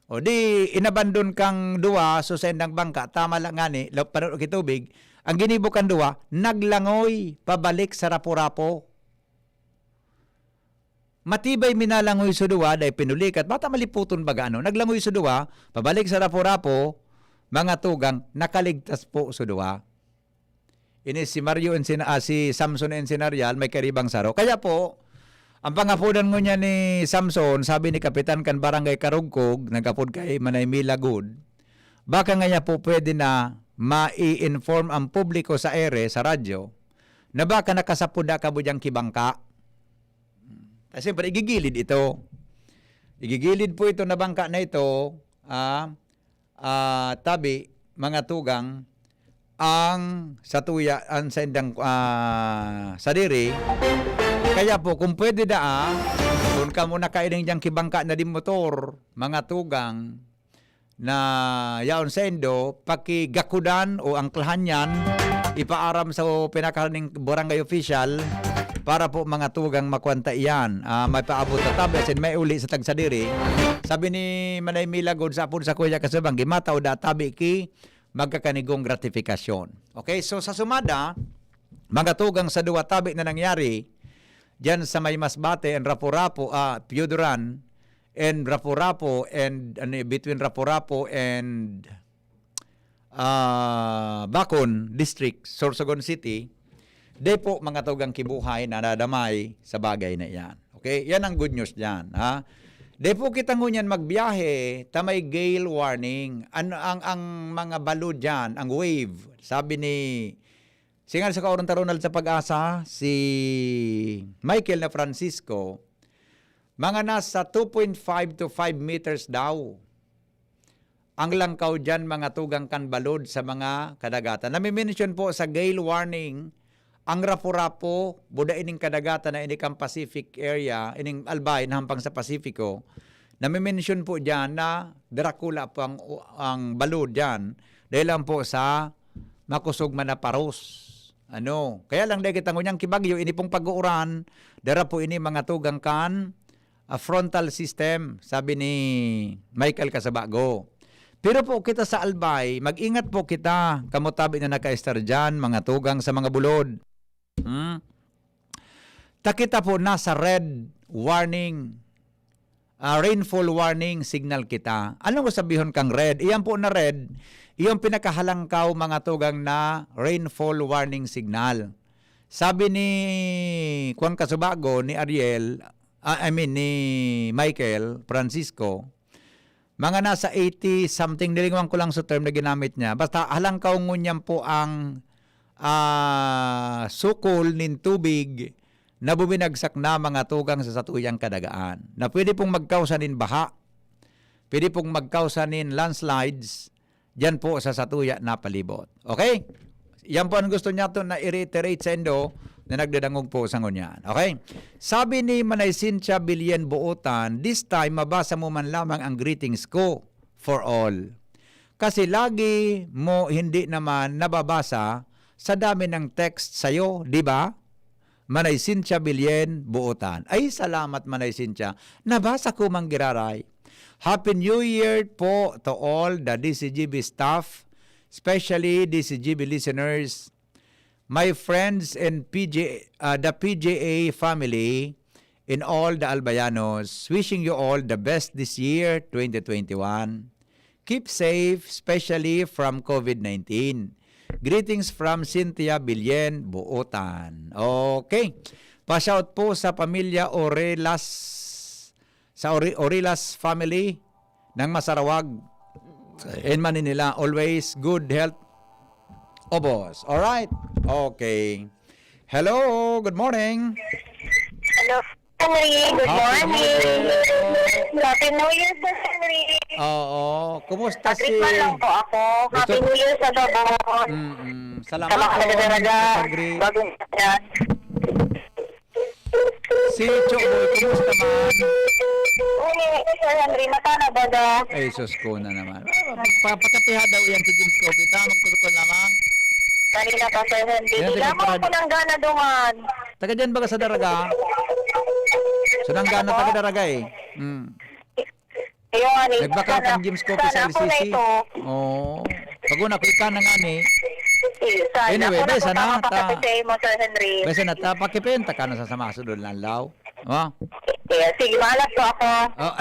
O di, inabandon kang duwa so saindang bangka, tama lang ngani, la-, pano-, kitubig, ang ginibo kan duwa, naglangoy pabalik sa Rapu-Rapu. Matibay minalangoy so duwa, dai pinulikat, bata maliputon baga ano, naglangoy so duwa, pabalik sa Rapu-Rapu, mga tugang, nakaligtas po so duwa. Ini si Mario Encina-, ah, si Samson Encenarial, may karibang saro. Kaya po, ang pangapodan ngunyan ni Samson, sabi ni Kapitan kan Barangay Karugkog, nagapod kay Manay Mila Good, baka ngaya po pwede na mai-inform ang publiko sa ere, sa radyo, na baka nakasapod na kamo diyang kibangka. Kasi siyempre, igigilid ito. Igigilid po ito na bangka na ito, ah, ah, tabi, mga tugang, ang satuya, ang saindang, ah, sadiri. Kaya po, kung pwede daa, kung kamo nakailing diyang kibangka na di motor, mga tugang, na yaon saindo, pakigakudan o angklahan yan, ipaaram sa pinakahalaning barangay official para po mga tugang makwanta iyan. Ah, may paabot sa tabi, asin may uli sa tagsadiri. Sabi ni Manay Mila Good sa apod sa kuya kasubanggi, matao da tabi ki magkakanigong gratifikasyon. Okay, so sa sumada, mga tugang sa duwa tabi na nangyari, diyan sa may Masbate and Rapu-Rapu, ah, Piyuduran, and Rapu-Rapu and, ano, between Rapu-Rapu and, ah, Bacon District, Sorsogon City, dai po mga tugang kibuhay na nadamay sa bagay na iyan. Okay? Yan ang good news diyan, ha? Dai po kita ngunyan magbiyahe ta may gale warning. Ano ang, ang mga balod diyan, ang wave? Sabi ni, singal sa kaurong tarunal sa Pag-asa, si Michael na Francisco, mga nasa two point five to five meters daw ang langkaw diyan, mga tugang kan balod sa mga kadagatan. Nami-mention po sa gale warning, ang Rapu-Rapu, buda ining kadagatan na ini kan Pacific area, ining Albay na hampang sa Pasifiko. Nami-mention po diyan na darakula po ang, ang balod diyan. Dahil lang po sa makosog man na paros. Ano? Kaya lang dai kita ngunyan ki bagyo, ini pong pag-uuran, dara po ini mga tugang kan, ah, frontal system, sabi ni Michael Casabago. Pero po kita sa Albay, mag-ingat po kita, kamo tabi na nakaestar diyan, mga tugang sa mga bulod. Hmm? Ta kita po nasa red warning, ah, rainfall warning signal kita. Anong sabihon kang red? Iyan po na red, iyong pinakahalangkaw, mga tugang, na rainfall warning signal. Sabi ni Juan Casubago, ni Ariel, ah, I mean, ni Michael Francisco, mga nasa eighty something, nilingawan ko lang sa term na ginamit niya. Basta halangkaw ngunyan po ang, ah, sukol nin tubig na buminagsak na, mga tugang, sa satuyang kadagaan, na pwede pong magkausa nin baha, pwede pong magkausa nin landslides diyan po sa satuya na palibot. Okay? Yan po ang gusto niya to na i-reiterate sa indo, na nagdadangog po sa ngunyan. Okay? Sabi ni Manay Cynthia Bilyen Buotan, "This time, mabasa mo man lamang ang greetings ko for all. Kasi lagi mo hindi naman nababasa sa dami ng text sa'yo, di ba?" Manay Cynthia Bilyen Buotan. Ay, salamat, Manay Cynthia. Nabasa ko, Mang Giraray. Happy New Year po to all the D C G B staff, especially D C G B listeners, my friends and P J, uh, the P J A family, in all the Albayanos. Wishing you all the best this year, twenty twenty-one. Keep safe, especially from COVID nineteen. Greetings from Cynthia Bilyen, Buotan. Okay. Pa-shout po sa pamilya Orelas, sa Ori-, Orelas family ng Masarawag in Maninila. Always good health, obos. Alright. Okay. Hello, good morning. Hello, Henry. Good Happy New morning. Year. Happy New Year, Sir Henry. Oo. Kumusta si... Greet man lang po ako. Happy Gusto New Year sa Gabon. Mm-mm. Salamat Sa mga po, Kadaraga. Sir Henry. Bagong yan. Si Choboy, kumusta man? Ay, Sir Henry, mata na baga. Ay, sus ko na naman. Ah, magpapakapiha daw yan si James Coffee. Tama, magkukuha lamang. Kanina pa, Sir Henry. Yan, Di sige, lamang Brad. Ako nang gana dungan. Taga dyan baga sa Daraga? Sa Nanggana, Ano po? Taga Daraga eh. Mm. Ayun, eh, Nagbakal sana, kang James Coffee sana sa ako na L C C. Ito. Oo. Pag una ko, ika na nga ni. Sige, sana. Anyway, Ako na besa po na, makakapit ta-, sa imo, Sir Henry. Besa na ta, pakipenta ka na sa sama, sudol na law. Oh? Yeah, sige, mahalap po ako. Oh.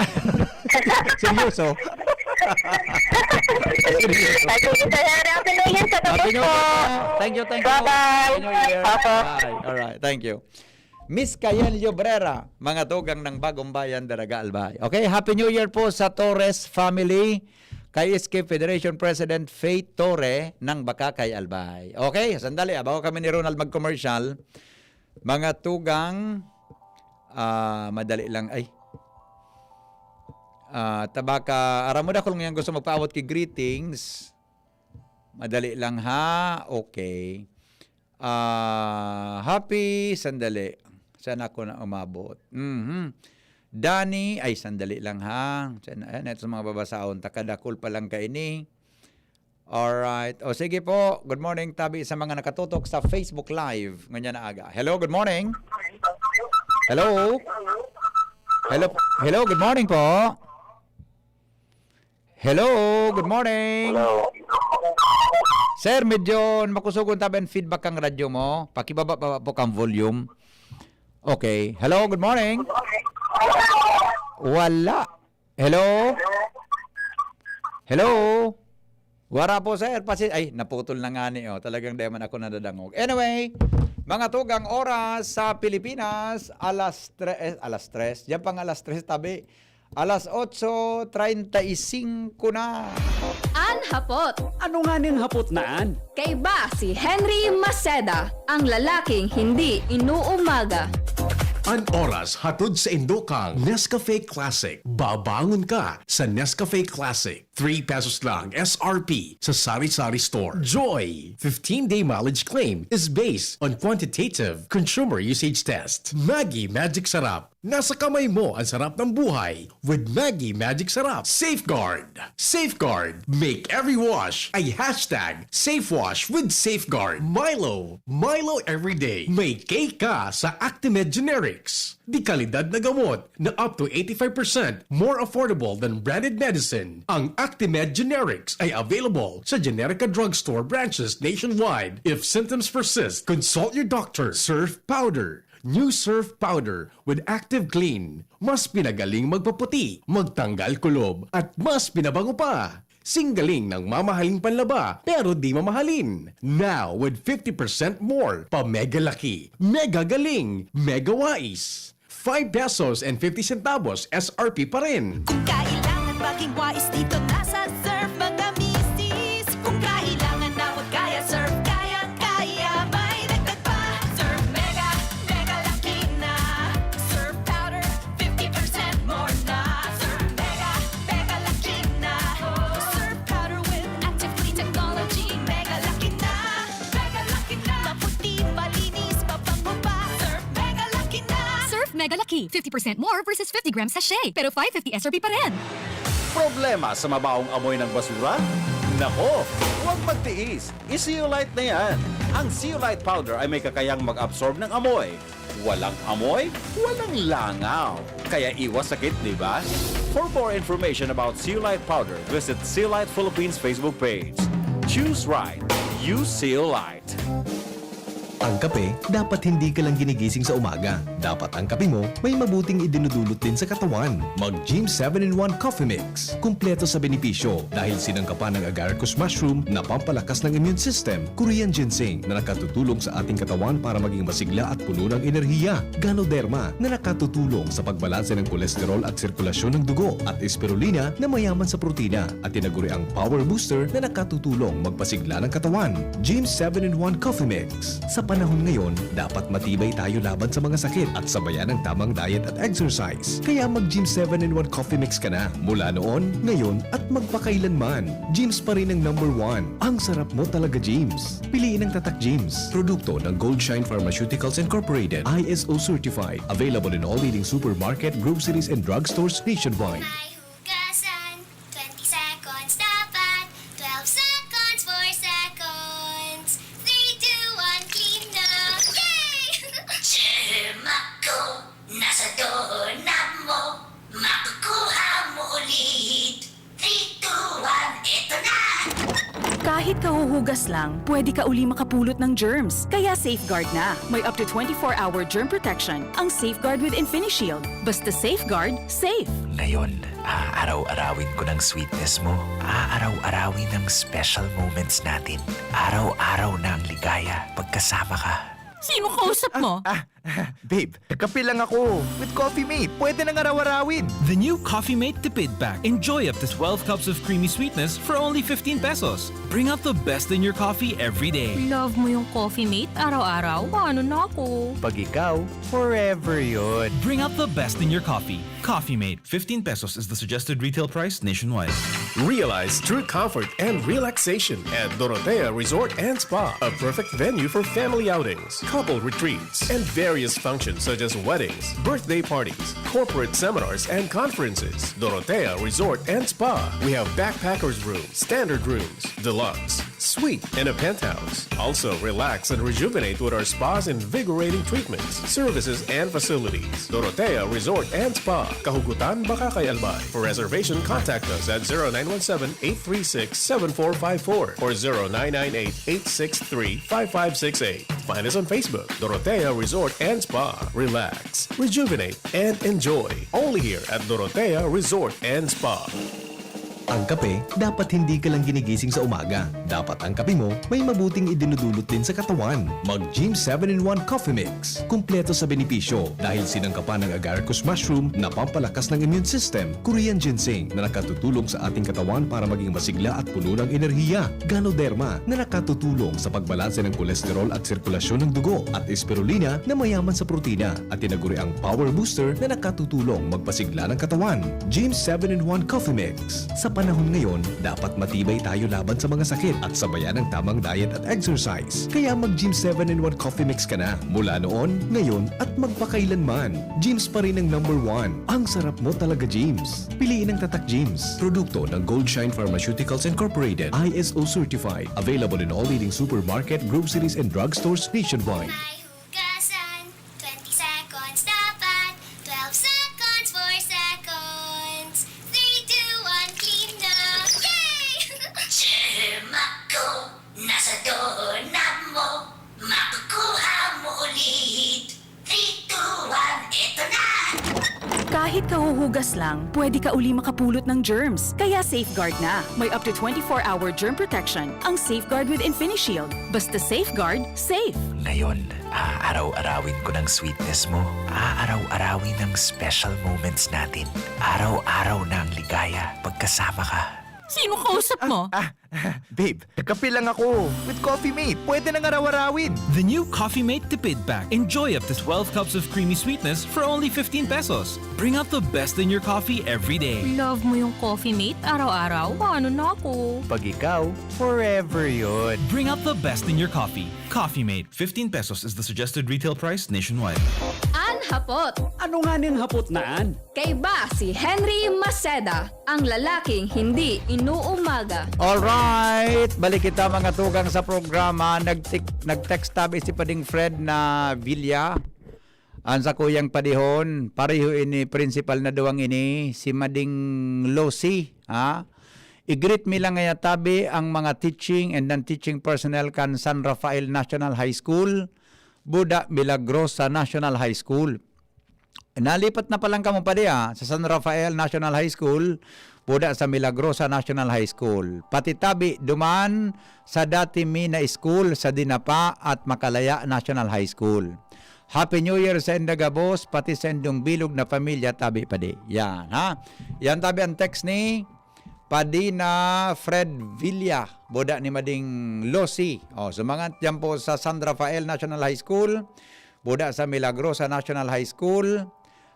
Seryoso? Seryoso. Ay, sige, Sir Henry. Happy New Year sa Happy New Year. Thank you, thank you. Bye-bye. Happy New Year. Opo. Bye. Alright, thank you. Miss Kayel Llobrera, mga tugang ng Bagong Bayan, Daraga, Albay. Okay, Happy New Year po sa Torres family, kay S K Federation President Faith Torre ng Bacacay, Albay. Okay, sandali, ah, bago kami ni Ronald mag-commercial, mga tugang, ah, madali lang, ay. Ah, tabaka, aram mo, dakul ngayon gusto magpaabot ki greetings. Madali lang, ha? Okay. Ah, happy, sandali. Saan ako na umabot? Mhm. Danny, ay, sandali lang, ha? Saan, ayan, ito sa mga babasahon. Takadakul pa lang kaini. Alright. O, sige po. Good morning, tabi sa mga nakatutok sa Facebook Live. Ngunyan na aga. Hello, good morning. Hello? Hello, hello, good morning po. Hello, good morning. Hello. Sir, medyo makusugon tabi ang feedback kang radyo mo. Pakibaba-baba po kang volume. Okay. Hello, good morning. Wala. Hello? Hello? Wala po, sir. Pasi-, ay, naputol na nga ni, oh. Talagang di man ako nadadangog. Anyway, mga tugang, oras sa Pilipinas, alas tres, eh, alas tres. Diyan pang alas tres, tabi. Alas otso treinta y cinco na. An hapot. Ano nga ning hapot na an? Kaiba si Henry Maceda, ang lalaking hindi inuumaga. An oras hatod saindo kang Nescafe Classic. Babangon ka sa Nescafe Classic. Three pesos lang S R P sa sari-sari store. Joy! Fifteen-day mileage claim is based on quantitative consumer usage test. Maggi Magic Sarap. Nasa kamay mo ang sarap ng buhay with Maggi Magic Sarap. Safeguard. Safeguard. Make every wash a hashtag safe wash with Safeguard. Milo. Milo every day. May cake ka sa Actimed Generics. De-kalidad na gamot na up to eighty-five percent more affordable than branded medicine. Ang Actimed Generics ay available sa Generika Drugstore branches nationwide. If symptoms persist, consult your doctor. Surf Powder. New Surf Powder with Active Clean. Mas pinagaling magpaputi, magtanggal kulob, at mas pinabango pa. Singgaling ng mamahaling panlaba, pero di mamahalin. Now, with fifty percent more pa mega laki, mega galing, mega wais. Five pesos and fifty centavos S R P pa rin. Kung kailangan maging wais dito na sa Surf, mga misis. Kung kailangan na huwag kaya, Surf kayang-kaya. May dagdag pa. Surf Mega, mega laki na. Surf Powder, fifty percent more na. Surf Mega, mega laki na. Surf Powder with Active Clean Technology. Mega laki na, mega laki na. Maputi, malinis, mabango Megalaki, fifty percent more versus fifty gram sachet, pero five fifty S R P pa rin. Problema sa mabahong amoy ng basura? Nako, huwag magtiis. I-Zeolite na yan. Ang Zeolite powder ay may kakayang mag-absorb ng amoy. Walang amoy, walang langaw. Kaya iwas sakit, di ba? For more information about Zeolite powder, visit Zeolite Philippines Facebook page. Choose right. Use Zeolite. Ang kape, dapat hindi ka lang ginigising sa umaga. Dapat ang kape mo may mabuting idinudulot din sa katawan. Mag Gym seven in one Coffee Mix. Kumpleto sa benepisyo dahil sinangkapan ng agaricus mushroom na pampalakas ng immune system, Korean ginseng na nakatutulong sa ating katawan para maging masigla at puno ng enerhiya, Ganoderma na nakatutulong sa pagbalanse ng kolesterol at sirkulasyon ng dugo, at Spirulina na mayaman sa protina at tinaguriang power booster na nakatutulong magpasigla ng katawan. Gym seven in one Coffee Mix. Sa panahon ngayon, dapat matibay tayo laban sa mga sakit at sabayan ng tamang diet at exercise. Kaya mag Gym seven in one Coffee Mix ka na. Mula noon, ngayon, at magpakailanman. Gym's pa rin ang number one. Ang sarap mo talaga, Gym's. Piliin ang Tatak Gym's. Produkto ng Goldshine Pharmaceuticals Incorporated, I S O certified. Available in all leading supermarket, groceries, and drugstores nationwide. May hugasan, twenty seconds dapat, twelve seconds, four seconds, three, two, one, clean na! Yay! Gym ako, nasa doorknob mo, makukuha mo ulit. Three, two, one, eto na! Kahit kahuhugas lang, pwede ka uli makapulot ng germs. Kaya Safeguard na. May up to twenty-four hour germ protection ang Safeguard with InfiniShield. Basta Safeguard, safe. Ngayon, aaraw-arawin ko ng sweetness mo. Aaraw-arawin ang special moments natin. Araw-araw na ang ligaya pagkasama ka. Sino kausap mo? Ah, ah, babe, kape lang ako. With Coffee Mate, pwede nang araw-arawin. The new Coffee Mate Tipid Pack. Enjoy up to twelve cups of creamy sweetness for only fifteen pesos. Bring out the best in your coffee every day. Love mo yung Coffee Mate? Araw-araw, ano na ako? Pag ikaw, forever yun. Bring out the best in your coffee. Coffee Mate. Fifteen pesos is the suggested retail price nationwide. Realize true comfort and relaxation at Dorotea Resort and Spa, a perfect venue for family outings, couple retreats, and various functions such as weddings, birthday parties, corporate seminars, and conferences. Dorotea Resort and Spa. We have backpackers room, standard rooms, deluxe, suite, and a penthouse. Also, relax and rejuvenate with our spa's invigorating treatments, services, and facilities. Dorotea Resort and Spa, Kahugutan, Bacacay, Albay. For reservation, contact us at zero nine one seven, eight three six, seven four five four or zero nine nine eight, eight six three, five five six eight. Find us on Facebook, Dorotea Resort and Spa. Relax, rejuvenate, and enjoy. Only here at Dorotea Resort and Spa. Ang kape, dapat hindi ka lang ginigising sa umaga. Dapat ang kape mo may mabuting idinudulot din sa katawan. Mag Gym seven in one Coffee Mix. Kumpleto sa benepisyo dahil sinangkapan ng agaricus mushroom na pampalakas ng immune system, Korean ginseng na nakatutulong sa ating katawan para maging masigla at puno ng enerhiya, Ganoderma na nakatutulong sa pagbalanse ng kolesterol at sirkulasyon ng dugo, at Spirulina na mayaman sa protina at tinaguriang power booster na nakatutulong magpasigla ng katawan. Gym seven in one Coffee Mix. Sa panahon ngayon, dapat matibay tayo laban sa mga sakit at sabayan ng tamang diet at exercise. Kaya mag Gym seven in one Coffee Mix ka na. Mula noon, ngayon, at magpakailanman. Gym's pa rin ang number one. Ang sarap mo talaga, Gym's. Piliin ang Tatak Gym's. Produkto ng Goldshine Pharmaceuticals Incorporated, I S O certified. Available in all leading supermarket, groceries, and drugstores nationwide. May hugasan, twenty seconds dapat, twelve seconds, four seconds, three, two, one, clean na! Yay! Gym ako, nasa doorknob mo, makukuha mo ulit. Three, two, one, eto na! Kahit kahuhugas lang, pwede ka uli makapulot ng germs. Kaya Safeguard na. May up to twenty-four hour germ protection ang Safeguard with InfiniShield. Basta Safeguard, safe. Ngayon, aaraw-arawin ko ng sweetness mo. Aaraw-arawin ang special moments natin. Araw-araw na ang ligaya pagkasama ka. Sino kausap mo? Ah, ah, babe, kape lang ako. With Coffee Mate, pwede nang araw-arawin. The new Coffee Mate Tipid Pack. Enjoy up to twelve cups of creamy sweetness for only fifteen pesos. Bring out the best in your coffee every day. Love mo yung Coffee Mate? Araw-araw, ano na ako? Pag ikaw, forever yun. Bring out the best in your coffee. Coffee Mate. Fifteen pesos is the suggested retail price nationwide. An Hapot. Ano nga ning hapot naan? Kaiba si Henry Maceda, ang lalaking hindi inuumaga. Alright, balik kita, mga tugang, sa programa. Nag-tek- nag-text tabi si Pading Fred na Villa. Ang sa kuyang padihon, pareho ini, principal na duwang ini, si Mading Lucy, ha? I-greet mi lang ngaya tabi ang mga teaching and non-teaching personnel kan San Rafael National High School, Buda Milagrosa National High School. Nalipat na palang kamo pa diya sa San Rafael National High School, Buda sa Milagrosa National High School. Pati tabi duman sa dati mi na school sa Dinapa at Makalaya National High School. Happy New Year sa inda gabos, pati sa indong bilog na pamilya tabi pa di. Yan, ha? Yan tabi ang text ni Padina Fred Villa, boda ni Mading Losi. O, sumangat yan po sa San Rafael National High School, boda sa Milagrosa National High School,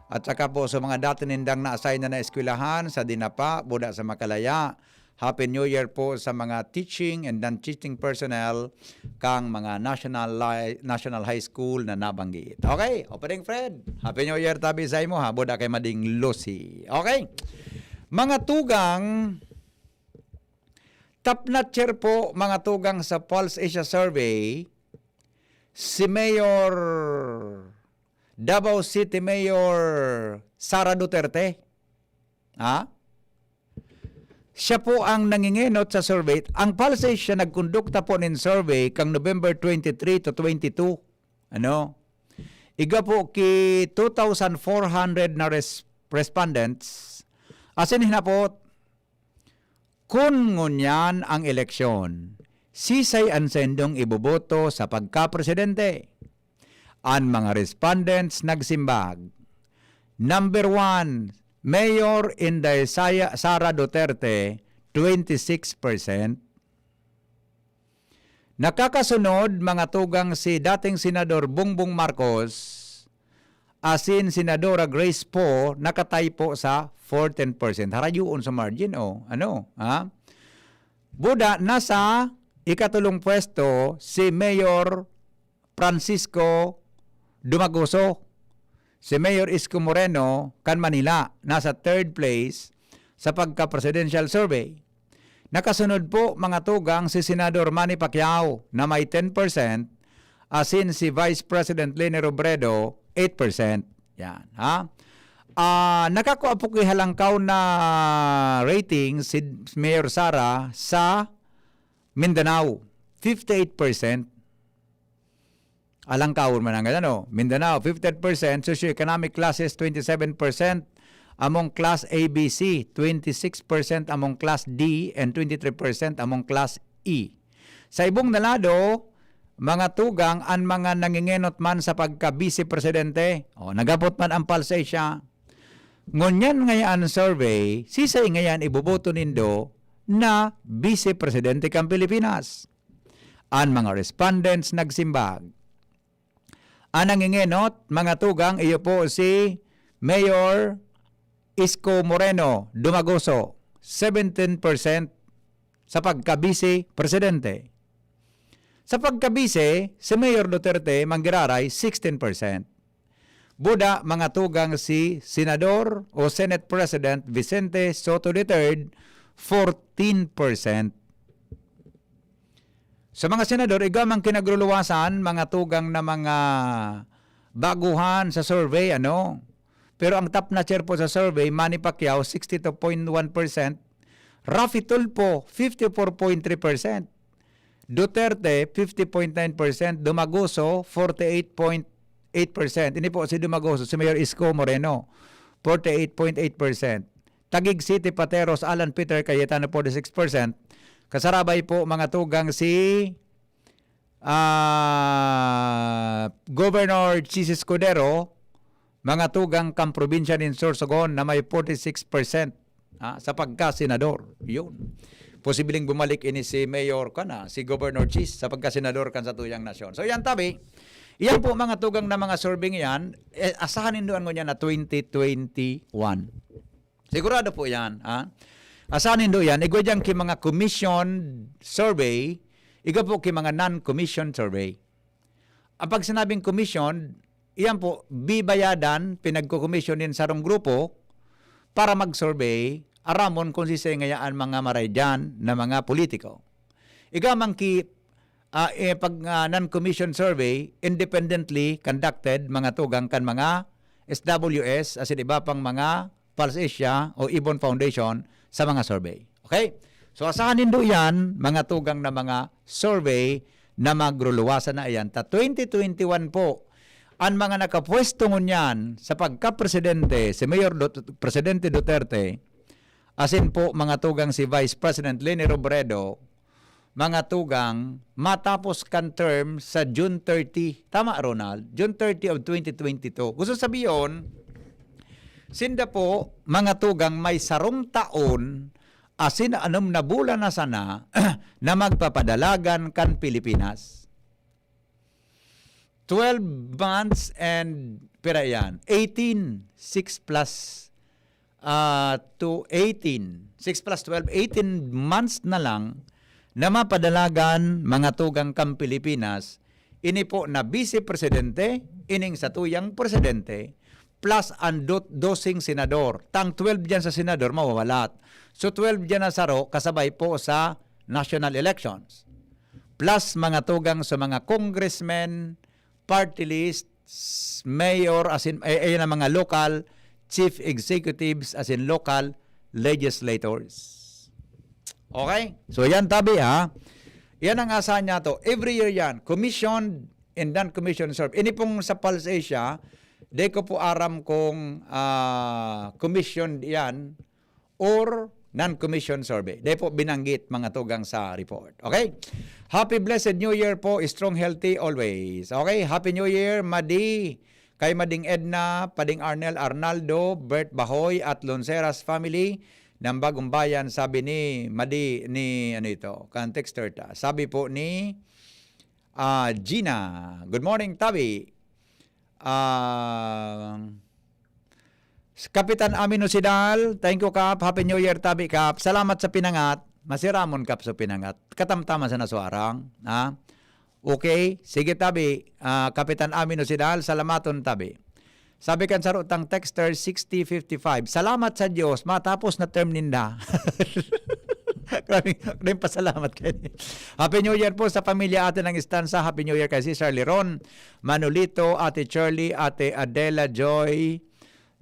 at saka po sa mga dati nindang na-assign na na eskwelahan sa Dinapa, boda sa Makalaya. Happy New Year po sa mga teaching and non-teaching personnel kang mga national li- national high school na nabanggit. Okay, Opening Fred, Happy New Year tabi sa imo ha, boda kay Mading Lucy. Okay? Mga tugang, top notcher po, mga tugang, sa Pulse Asia Survey, si Mayor, Davao City Mayor Sara Duterte. Ha? Siya po ang nangingenot sa survey. Ang Pulse Asia nagkondukta po nin survey kang November twenty-three to twenty-two. Ano? Iga po ki two thousand four hundred na res- respondents. Asin hinapot, kun ngunyan ang eleksyon, sisay an sendong iboboto sa pagkapresidente? An mga respondents nagsimbag, number one, Mayor Inday Saya- Sara Duterte, twenty-six percent. Nakakasunod, mga tugang, si dating Senador Bongbong Marcos, asin Senadora Grace Poe, nakatay po sa fourteen percent. Harayoon sa margin, o ano, ha? Buda, nasa ikatulong pwesto si Mayor Francisco Dumagoso. Si Mayor Isko Moreno kan Manila, nasa third place sa pagka-presidential survey. Nakasunod po, mga tugang, si Senador Manny Pacquiao na may ten percent, asin si Vice President Leni Robredo, eight percent. Yan, ha? Ah, nakakua po ki halangkaw na rating si Mayor Sara sa Mindanao, fifty-eight percent. Alangkawon man ang ano, Mindanao, fifty-eight percent, socioeconomic classes, twenty-seven percent, among class A B C, twenty-six percent among class D, and twenty-three percent among class E. Sa ibong na lado, mga tugang, an mga nangingenot man sa pagka-vice presidente, o, naghapot man ang Pulse Asia. Ngunyan ngaya an survey, sisay ngaya an iboboto nindo na vice presidente kan Pilipinas? An mga respondents nagsimbag, an nangingenot, mga tugang, iyo po si Mayor Isko Moreno Dumagoso, seventeen percent sa pagka-vice presidente. Sa pagka-vice, si Mayor Duterte manggiraray, sixteen percent. Buda, mga tugang, si Senador o Senate President Vicente Sotto the third, fourteen percent. Sa mga senador, igwa man kinagruluwasan, mga tugang, na mga baguhan sa survey, ano? Pero ang top notcher po sa survey, Manny Pacquiao, sixty-two point one percent. Raffy Tulfo, fifty-four point three percent. Duterte, fifty point nine percent. Dumagoso, forty-eight point eight percent. Ini po si Dumagoso, si Mayor Isko Moreno, forty-eight point eight percent. Taguig City, Pateros, Alan Peter Cayetano, forty-six percent. Kasarabay po, mga tugang, si ah, Governor Chiz Escudero, mga tugang kan probinsya nin Sorsogon na may forty-six percent, ah, sa pagkasenador. Yun. Posibleng bumalik ini si Mayor, kana, si Governor Chiz sa pagkasenador kan satuyang nasyon. So, yan tabi. Iyan po, mga tugang, na mga survey yan, eh, asahan nindo an ngunyan na twenty twenty-one. Sigurado po yan, ha? Asahan nindo yan, igwa diyan ki mga commissioned survey, igwa po ki mga non-commissioned survey. Ang pag sinabing commissioned, iyan po, bibayadan, pinagko-commission nin sarong grupo para mag-survey, aramon kung sisay ngaya an mga maray diyan na mga politiko. Ika man ki, ah, eh, pag, ah, non-commission survey, independently conducted, mga tugang kan mga S W S, asin iba pang mga Pulse Asia o Ibon Foundation sa mga survey. Okay? So, asahan nindo yan, mga tugang na mga survey na magruluwasan na iyan. Ta twenty twenty-one po, ang mga nakapwesto ngunyan sa pagkapresidente, si Mayor Dut-, Presidente Duterte, asin po mga tugang si Vice President Leni Robredo, mga tugang, matapos kan term sa June thirty. Tama, Ronald? June thirty of twenty twenty-two. Gusto sabiyon, sinda po, mga tugang, may sarong taon, asin anom na bulan na sana, na magpapadalagan kan Pilipinas. Twelve months and, pira yan? Eighteen, six plus, ah, to eighteen. Six plus twelve, eighteen months na lang na mapadalagan, mga tugang kan Pilipinas, ini po na Vice Presidente, ining satuyang Presidente, plus ang dot-, doseng senador. Tang twelve diyan sa senador, mawawalat. So, twelve diyan na saro, kasabay po sa national elections. Plus mga tugang sa mga congressmen, party list, s-, mayor, asin, eh, eh, na mga local chief executives, asin local legislators. Okay? So, yan tabi, ha? Yan ang asahan niya to. Every year yan. Commissioned and non-commissioned serve. Ini pong sa Pulse Asia, di ko po aram kung, ah, commissioned yan or non-commissioned survey. Di po binanggit, mga tugang, sa report. Okay? Happy blessed New Year po. Strong, healthy always. Okay? Happy New Year, Madi. Kay Mading Edna, Pading Arnel, Arnaldo, Bert Bahoy, at Lonceras family ng Bagong Bayan, sabi ni Madi, ni ano ito, kan texter ta. Sabi po ni, ah, Gina, "Good morning, Tabi." Ah, Kapitan Amino Sidal, thank you, Kap. Happy New Year, Tabi, Kap. Salamat sa pinangat. Masiramon, Kap, sa pinangat. Katamtaman sa naswarang, ha? Okay, sige, Tabi. Ah, Kapitan Amino Sidal, salamaton, Tabi. Sabi kan sarutang texter, sixty fifty-five, "Salamat sa Diyos, matapos na term ninda." Grabe, grabe pasalamat kayo. Happy New Year po sa pamilya Ate ng Estansa. Happy New Year kay Cesar Leron, Manolito, Ate Charlie, Ate Adela Joy,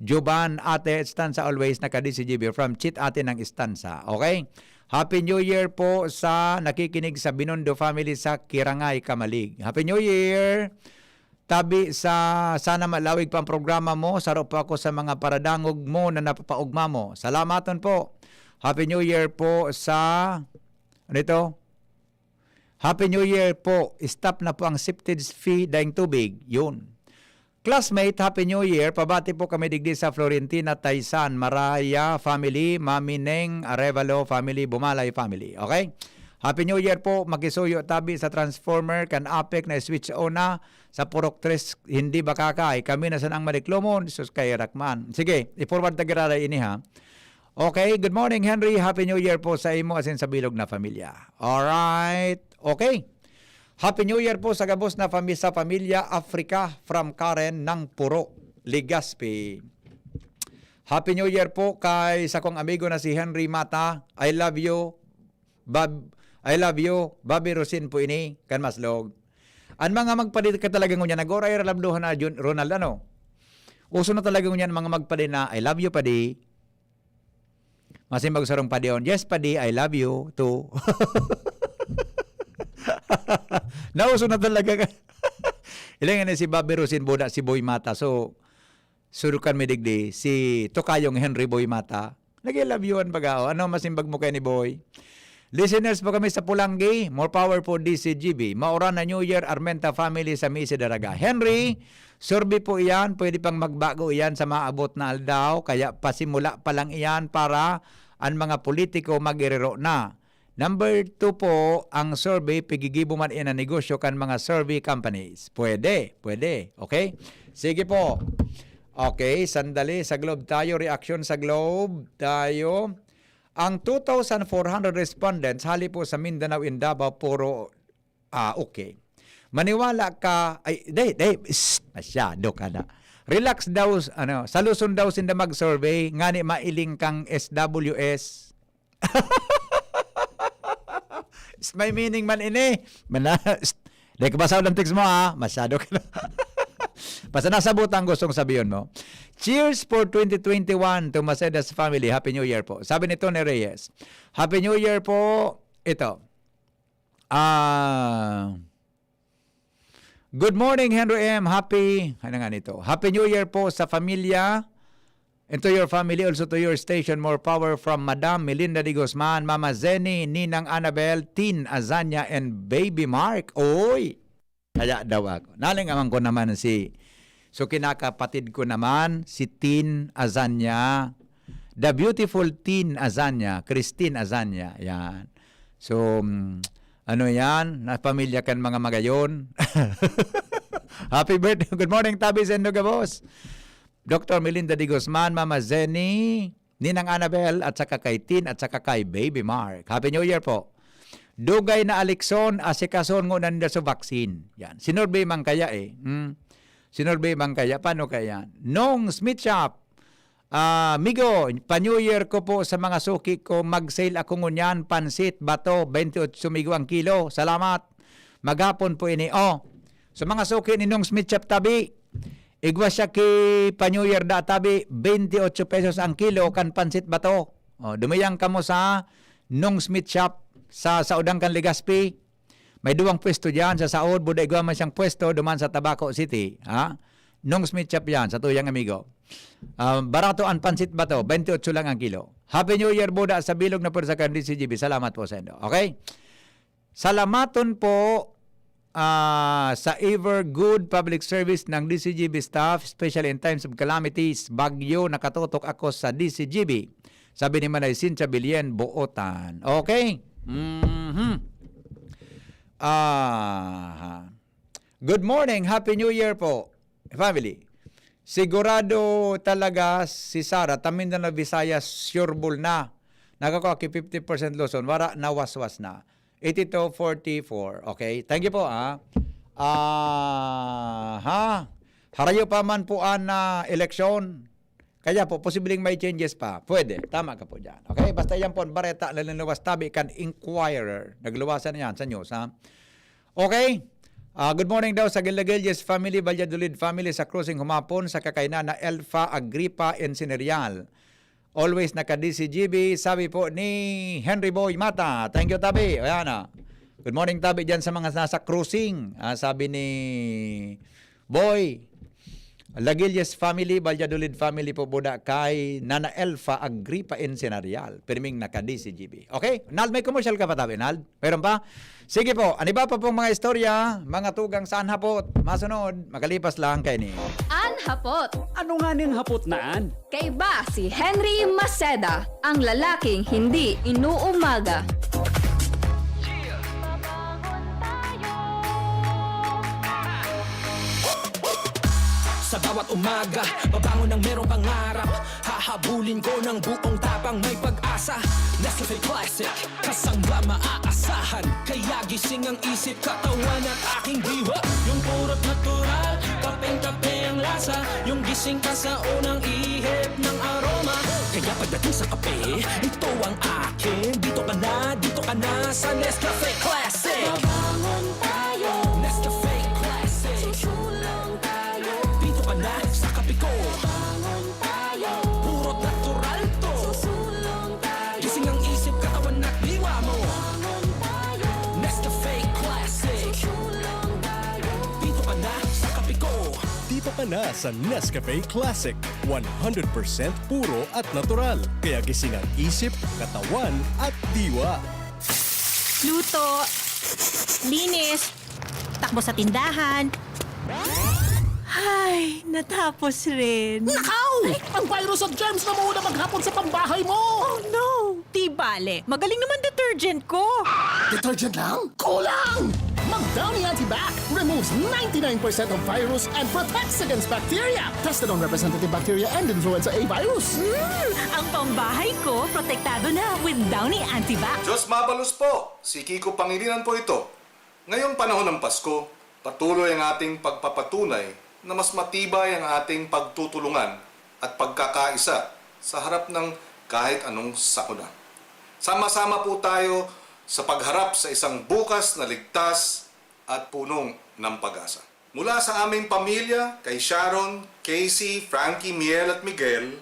Juban, Ate Estansa, always naka-D C G B from Chit Ate ng Estansa. Okay? Happy New Year po sa nakikinig sa Binondo family sa Kirangay, Camalig. Happy New Year! Tabi sa, sana malawig pa ang programa mo. Saro po ako sa mga paradangog mo na napapaugma mo. Salamaton po. Happy New Year po sa, ano ito? Happy New Year po. Stop na po ang septage fee, daing tubig. Yun. Classmate, Happy New Year. Pabati po kami digdi sa Florentina, Taysan, Maraya family, Mami Neng Arevalo family, Bumalay family. Okay? Happy New Year po. Makisuyo tabi sa transformer kan APEC na switch on na sa Purok Tres, hindi bakakay. Kami na sanang madiklomon, sus kay Rakman. Sige, i-forward ta giraray ini, ha. Okay, good morning, Henry. Happy New Year po sa imo asin sa bilog na pamilya. Alright. Okay. Happy New Year po sa gabos na fami-, sa pamilya Africa from Karen ng Puro, Legazpi. Happy New Year po kay sakong amigo na si Henry Mata. I love you, Bab-, I love you, Bobby Rosin po ini, kan Maslog. An mga magpadi ka talaga ngunyan, nag-oray ra labdohan na Jun-, Ronald, ano? Uso na talaga ngunyan mga magpadi na, "I love you, padi." Masimbag sarong padion, "Yes, padi, I love you too." Nauso na talaga ka. Ilang yan si Bobby Rosin, Buda, si Boy Mata. So, surukan mi digdi, si Tokayong Henry Boy Mata. Nag-i-love you an baga, oh. Ano masimbag mo kay ni Boy? Listeners po kami sa Pulanggi. More power po, D C G B. Maoran na New Year, Armenta family sa Misi Daraga. Henry, survey po iyan. Pwede pang magbago iyan sa maabot na aldaw. Kaya pasimula pa lang iyan para an mga politiko mag-iriro na. Number two po, ang survey, pigigibo man iyan ang negosyo kan mga survey companies. Pwede, pwede. Okay? Sige po. Okay, sandali. Sa Globe tayo. Reaction sa Globe tayo. Ang two thousand four hundred respondents hali po sa Mindanao and Davao, puro, ah, okay. Maniwala ka, ay, dai, dai, shh, masyado ka na. Relax daw, ano, sa Luzon daw sinda mag-survey, ngani mailing kang S W S. Is may meaning man ini. Mana-, dai ko basahon ang text mo, ha? Masyado ka na. Basta nasabutan ang gustong sabihin mo. Cheers for twenty twenty-one to Macedas family. Happy New Year po. Sabi ni Tony Reyes, "Happy New Year po." Ito. Ah, "Good morning, Henry M. Happy," ano nga nito? "Happy New Year po sa familia. And to your family, also to your station, more power from Madam Melinda de Guzman, Mama Zenny, Ninang Annabel, Tin Azanya, and Baby Mark." Oy! Kaya daw ako. Naling aman ko naman si, so kinakapatid ko naman, si Tin Azanya, the beautiful Tin Azanya, Christine Azanya. Yan. So, mm, ano yan? Na pamilya kan mga magayon. Happy birthday. Good morning, Tabi Sendo Gabos. Doctor Melinda de Guzman, Mama Zenny, Ninang Annabel, at saka kay Tin, at saka kay Baby Mark. Happy New Year po. Dugay na Alexon, asikason ngona ninda sa vaccine. Yan. Sinurvey man kaya eh. Hmm? Sinurvey man kaya? Paano kaya? Nong Smith Shop, ah, migo, pa-New Year ko po sa mga suki ko, mag-sale ako ngunyan, pansit, bato, twenty-eight migo ang kilo. Salamat. Maghapon po ini. Oh, sa mga suki ni Nong Smith Shop tabi, igwa siya ki pa-New Year da tabi, twenty-eight pesos ang kilo kan pansit bato. Oh, dumiyang kamo sa Nong Smith Shop sa Saudang kan Legazpi. May duwang pwesto diyan sa Saud, buda igwa man siyang pwesto duman sa Tabaco City, ha? Nong Smith Shop yan, sa tuyang amigo. Ah, barato ang pansit bato, twenty-eight lang ang kilo. Happy New Year, buda sa bilog na pwersa kan D C G B. Salamat po sa inyo. Okay? Salamaton po, ah, sa ever good public service ng D C G B staff, especially in times of calamities. Bagyo, nakatutok ako sa D C G B. Sabi ni Manay Cynthia Bilyen, Bootan. Okay? Mhm. Ah, good morning. Happy New Year po, family. Sigurado talaga si Sara, ta Mindanao, Visayas, sure ball na. Nagkakua ki fifty percent Luzon, wara na, waswas na. Eighty-two forty-four. Okay, thank you po, ah. Ah, ha? Harayo pa man po an, ah, eleksyon. Kaya po, posibleng may changes pa. Pwede. Tama ka po dyan. Okay? Basta yan po, ang bareta, naluluwas tabi kan Inquirer. Nagluwasan na yan sa news, ha? Okay? Ah, good morning daw sa Gilagilles family, Valladolid family, sa Cruising humapon, sa kakaina na Elfa Agripa Encinerial. Always naka-D C G B, sabi po ni Henry Boy Mata. Thank you, tabi. Ayan, ah. Good morning, tabi, dyan sa mga nasa Cruising. Ah, sabi ni Boy, Lagilles family, Valladolid family po buda kay Nana Elfa Agripa Encenarial. Pirming naka-D C G B. Okay? Nald, may commercial ka pa, tabi, Nald? Meron pa? Sige po, an iba pa pong mga istorya, mga tugang sa An Hapot. Masunod, makalipas lang kaini. An Hapot. Ano nga ning hapot na an? Kaiba si Henry Maceda, ang lalaking hindi inuumaga. Sa bawat umaga, babangon ng merong pangarap. Hahabulin ko ng buong tapang, may pag-asa. Nescafe Classic, kasang ba maaasahan? Kaya gising ang isip, katawan at aking diwa. Yung purot natural, kapeng-kape ang lasa. Yung gising ka sa unang ihip ng aroma. Kaya pagdating sa kape, ito ang akin. Dito ka na, dito ka na sa Nescafe Classic. Mabangon tayo. Nescafe Classic. Susulong tayo. Dito ka na sa kape ko. Mabangon tayo. Puro natural to. Susulong tayo. Gising ang isip, katawan at diwa mo. Mabangon tayo. Nescafe Classic. Susulong tayo. Dito ka na sa kape ko. Dito ka na sa Nescafe Classic. One hundred percent puro at natural. Kaya gising ang isip, katawan at diwa. Luto, linis, takbo sa tindahan. Ay, natapos rin. Nakaw! Ang virus at germs na muna maghapon sa pambahay mo! Oh no! Di bale, magaling naman detergent ko. Detergent lang? Kulang! Mag Downy Antibac removes ninety-nine percent of virus and protects against bacteria. Tested on representative bacteria and influenza A virus. Mm, ang pambahay ko protektado na with Downy Antibac. Diyos mabalos po, si Kiko Pangilinan po ito. Ngayong panahon ng Pasko, Patuloy ang ating pagpapatunay na mas matibay ang ating pagtutulungan at pagkakaisa sa harap ng kahit anong sakuna. Sama-sama po tayo sa pagharap sa isang bukas na ligtas at punong ng pag-asa. Mula sa aming pamilya, kay Sharon, Casey, Frankie, Miel at Miguel,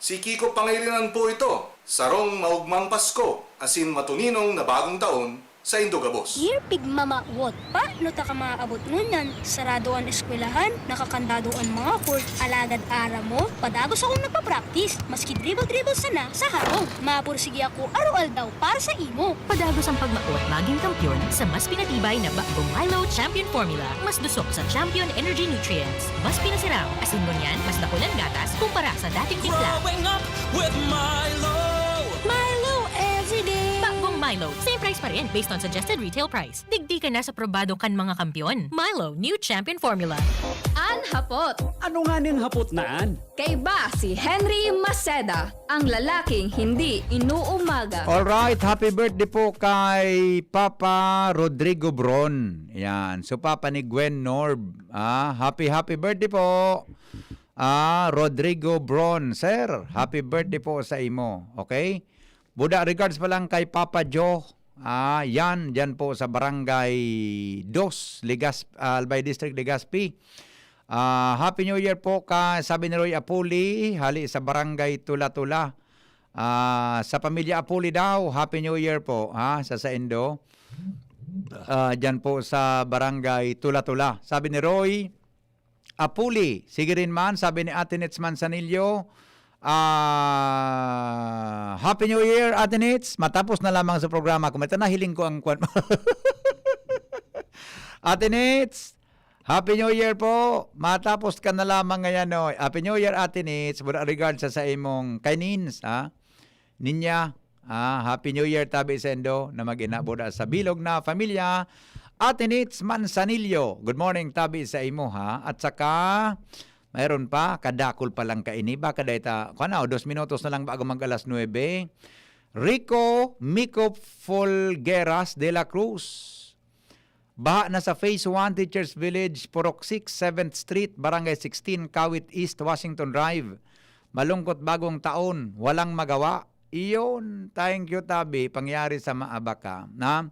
si Kiko Pangilinan po ito. Sarong maugmang Pasko, asin matuninong na bagong taon sa Indogabos. Dear Pigmamawot, paano ta ka maabot ngunyan? Sarado an eskwelahan, nakakandado an mga court, alagad aram mo, padagos akong nagpa-practice, maski dribble-dribble sana sa harong. Mapursige ako araw-aldaw para sa imo. Padagos ang pagmaot magin kampiyon sa mas pinatibay na Bagong Milo Champion Formula. Mas dusok sa Champion Energy Nutrients. Mas pinasiram, asin ngunyan, mas dakul an gatas kumpara sa dating timpla. Growing up with Milo. Milo every day. Bagong Milo, same price pa rin based on suggested retail price. Digdi ka na sa probado kan mga kampiyon. Milo, new champion formula. An hapot. Ano nga ning hapot na an? Kaiba si Henry Maceda, ang lalaking hindi inuumaga. Alright, happy birthday po kay Papa Rodrigo Bron. Yan, so papa ni Gwen Norb. Ah, happy, happy birthday po. Ah, Rodrigo Bron, sir, happy birthday po sa imo. Okay? Buda regards pa lang kay Papa Joe. Ah, yan, dyan po sa Barangay Dos, Legas-, ah, Albay District, Legazpi. Ah, Happy New Year po ka, sabi ni Roy Apuli, hali sa Barangay Tula-Tula. Ah, sa pamilya Apuli daw, Happy New Year po, ha, sa saindo. Ah, dyan po sa Barangay Tula-Tula. Sabi ni Roy Apuli, sige rin man, sabi ni Ate Nets Manzanillo. Ah, Happy New Year, Ate Nets. Matapos na lamang sa programa, kung may nahiling ko ang kwan. Ate Nets, Happy New Year po. Matapos ka na lamang ngayon, no? Happy New Year, Ate Nets. Mura regard sa, sa imong kay Nins, ha? Ninya, ah, Happy New Year, tabi sa indo na mag-inabuda sa bilog na pamilya. Ate Nits Manzanillo, good morning, tabi sa imo, ha? At saka, mayroon pa, kadakol pa lang kaini. Baka dahil ta, kung ano, dos minutos na lang bago mag alas nuebe. Rico Mico Folgueras de la Cruz. Baha na sa Phase one, Teachers Village, Purok six, seventh Street, Barangay sixteen, Kawit East, Washington Drive. Malungkot bagong taon, walang magawa. Iyon, thank you, Tabi. Pangyari sa Maabaka. Na?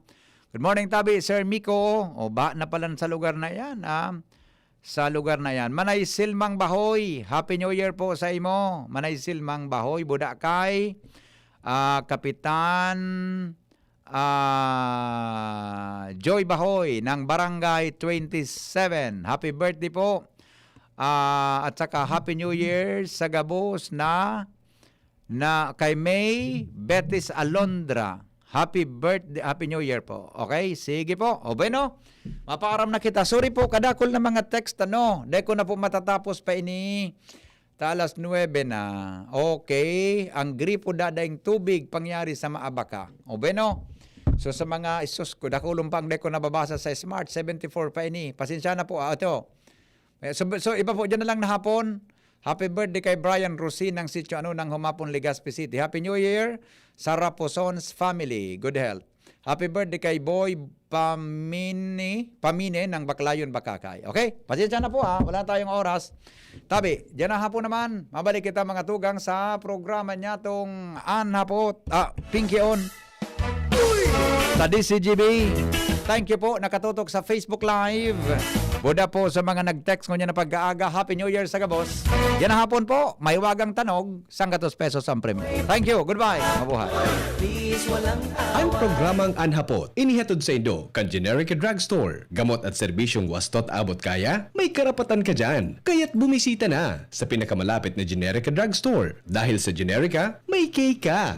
Good morning, Tabi, Sir Miko. O, baha na pala sa lugar na yan, ah. Sa lugar na yan. Manay Silmang Bahoy, Happy New Year po sa imo. Manay Silmang Bahoy, Budakay, ah, Kapitan, ah, Joy Bahoy ng Barangay twenty-seven. Happy birthday po. Ah, at saka Happy New Year sa gabos na, na kay May Betis Alondra. Happy birthday, Happy New Year po. Okay, sige po. O bueno, mapaaram na kita. Sorry po, kadakol na mga text, ano. Dai ko na po matatapos pa ini. Ta alas nuebe na. Okay. Ang gripo dadaing tubig pangyari sa Maabaka. O bueno. So sa mga isus ko, dakulon pa ang dai ko nababasa sa smart, seventy-four pa ini. Pasensya na po, ah, ito. Eh, so, so iba po, dyan na lang na hapon. Happy birthday kay Brian Rosin ng Sitio Ano ng Humapon, Legazpi City. Happy New Year sa Raposons family. Good health. Happy birthday kay Boy Pamini, Pamine ng Baclayon, Bacacay. Okay? Pasensya na po ha. Wala na tayong oras. Tabi, dyan na hapon naman. Mabalik kita mga tugang sa programa niya tong An Hapot, ah, Pinky On. Sa D C G B. Thank you po. Nakatutok sa Facebook Live. Buda po sa mga nag-text ngunyan na pag-aaga. Happy New Year sa gabos. Yan ang hapon po. May wagang tanog. Sanggatos pesos ang premyo. Thank you. Goodbye. Mabuhay. Ang programang An Hapot, inihatod sa indo kan Generica Drugstore. Gamot at serbisyong wastot abot kaya? May karapatan ka dyan. Kaya't bumisita na sa pinakamalapit na Generica Drugstore. Dahil sa Generica, may K ka.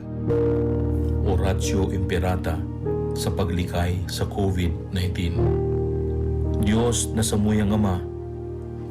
Oratio Imperata sa paglikay sa COVID nineteen. Diyos na samuyang Ama,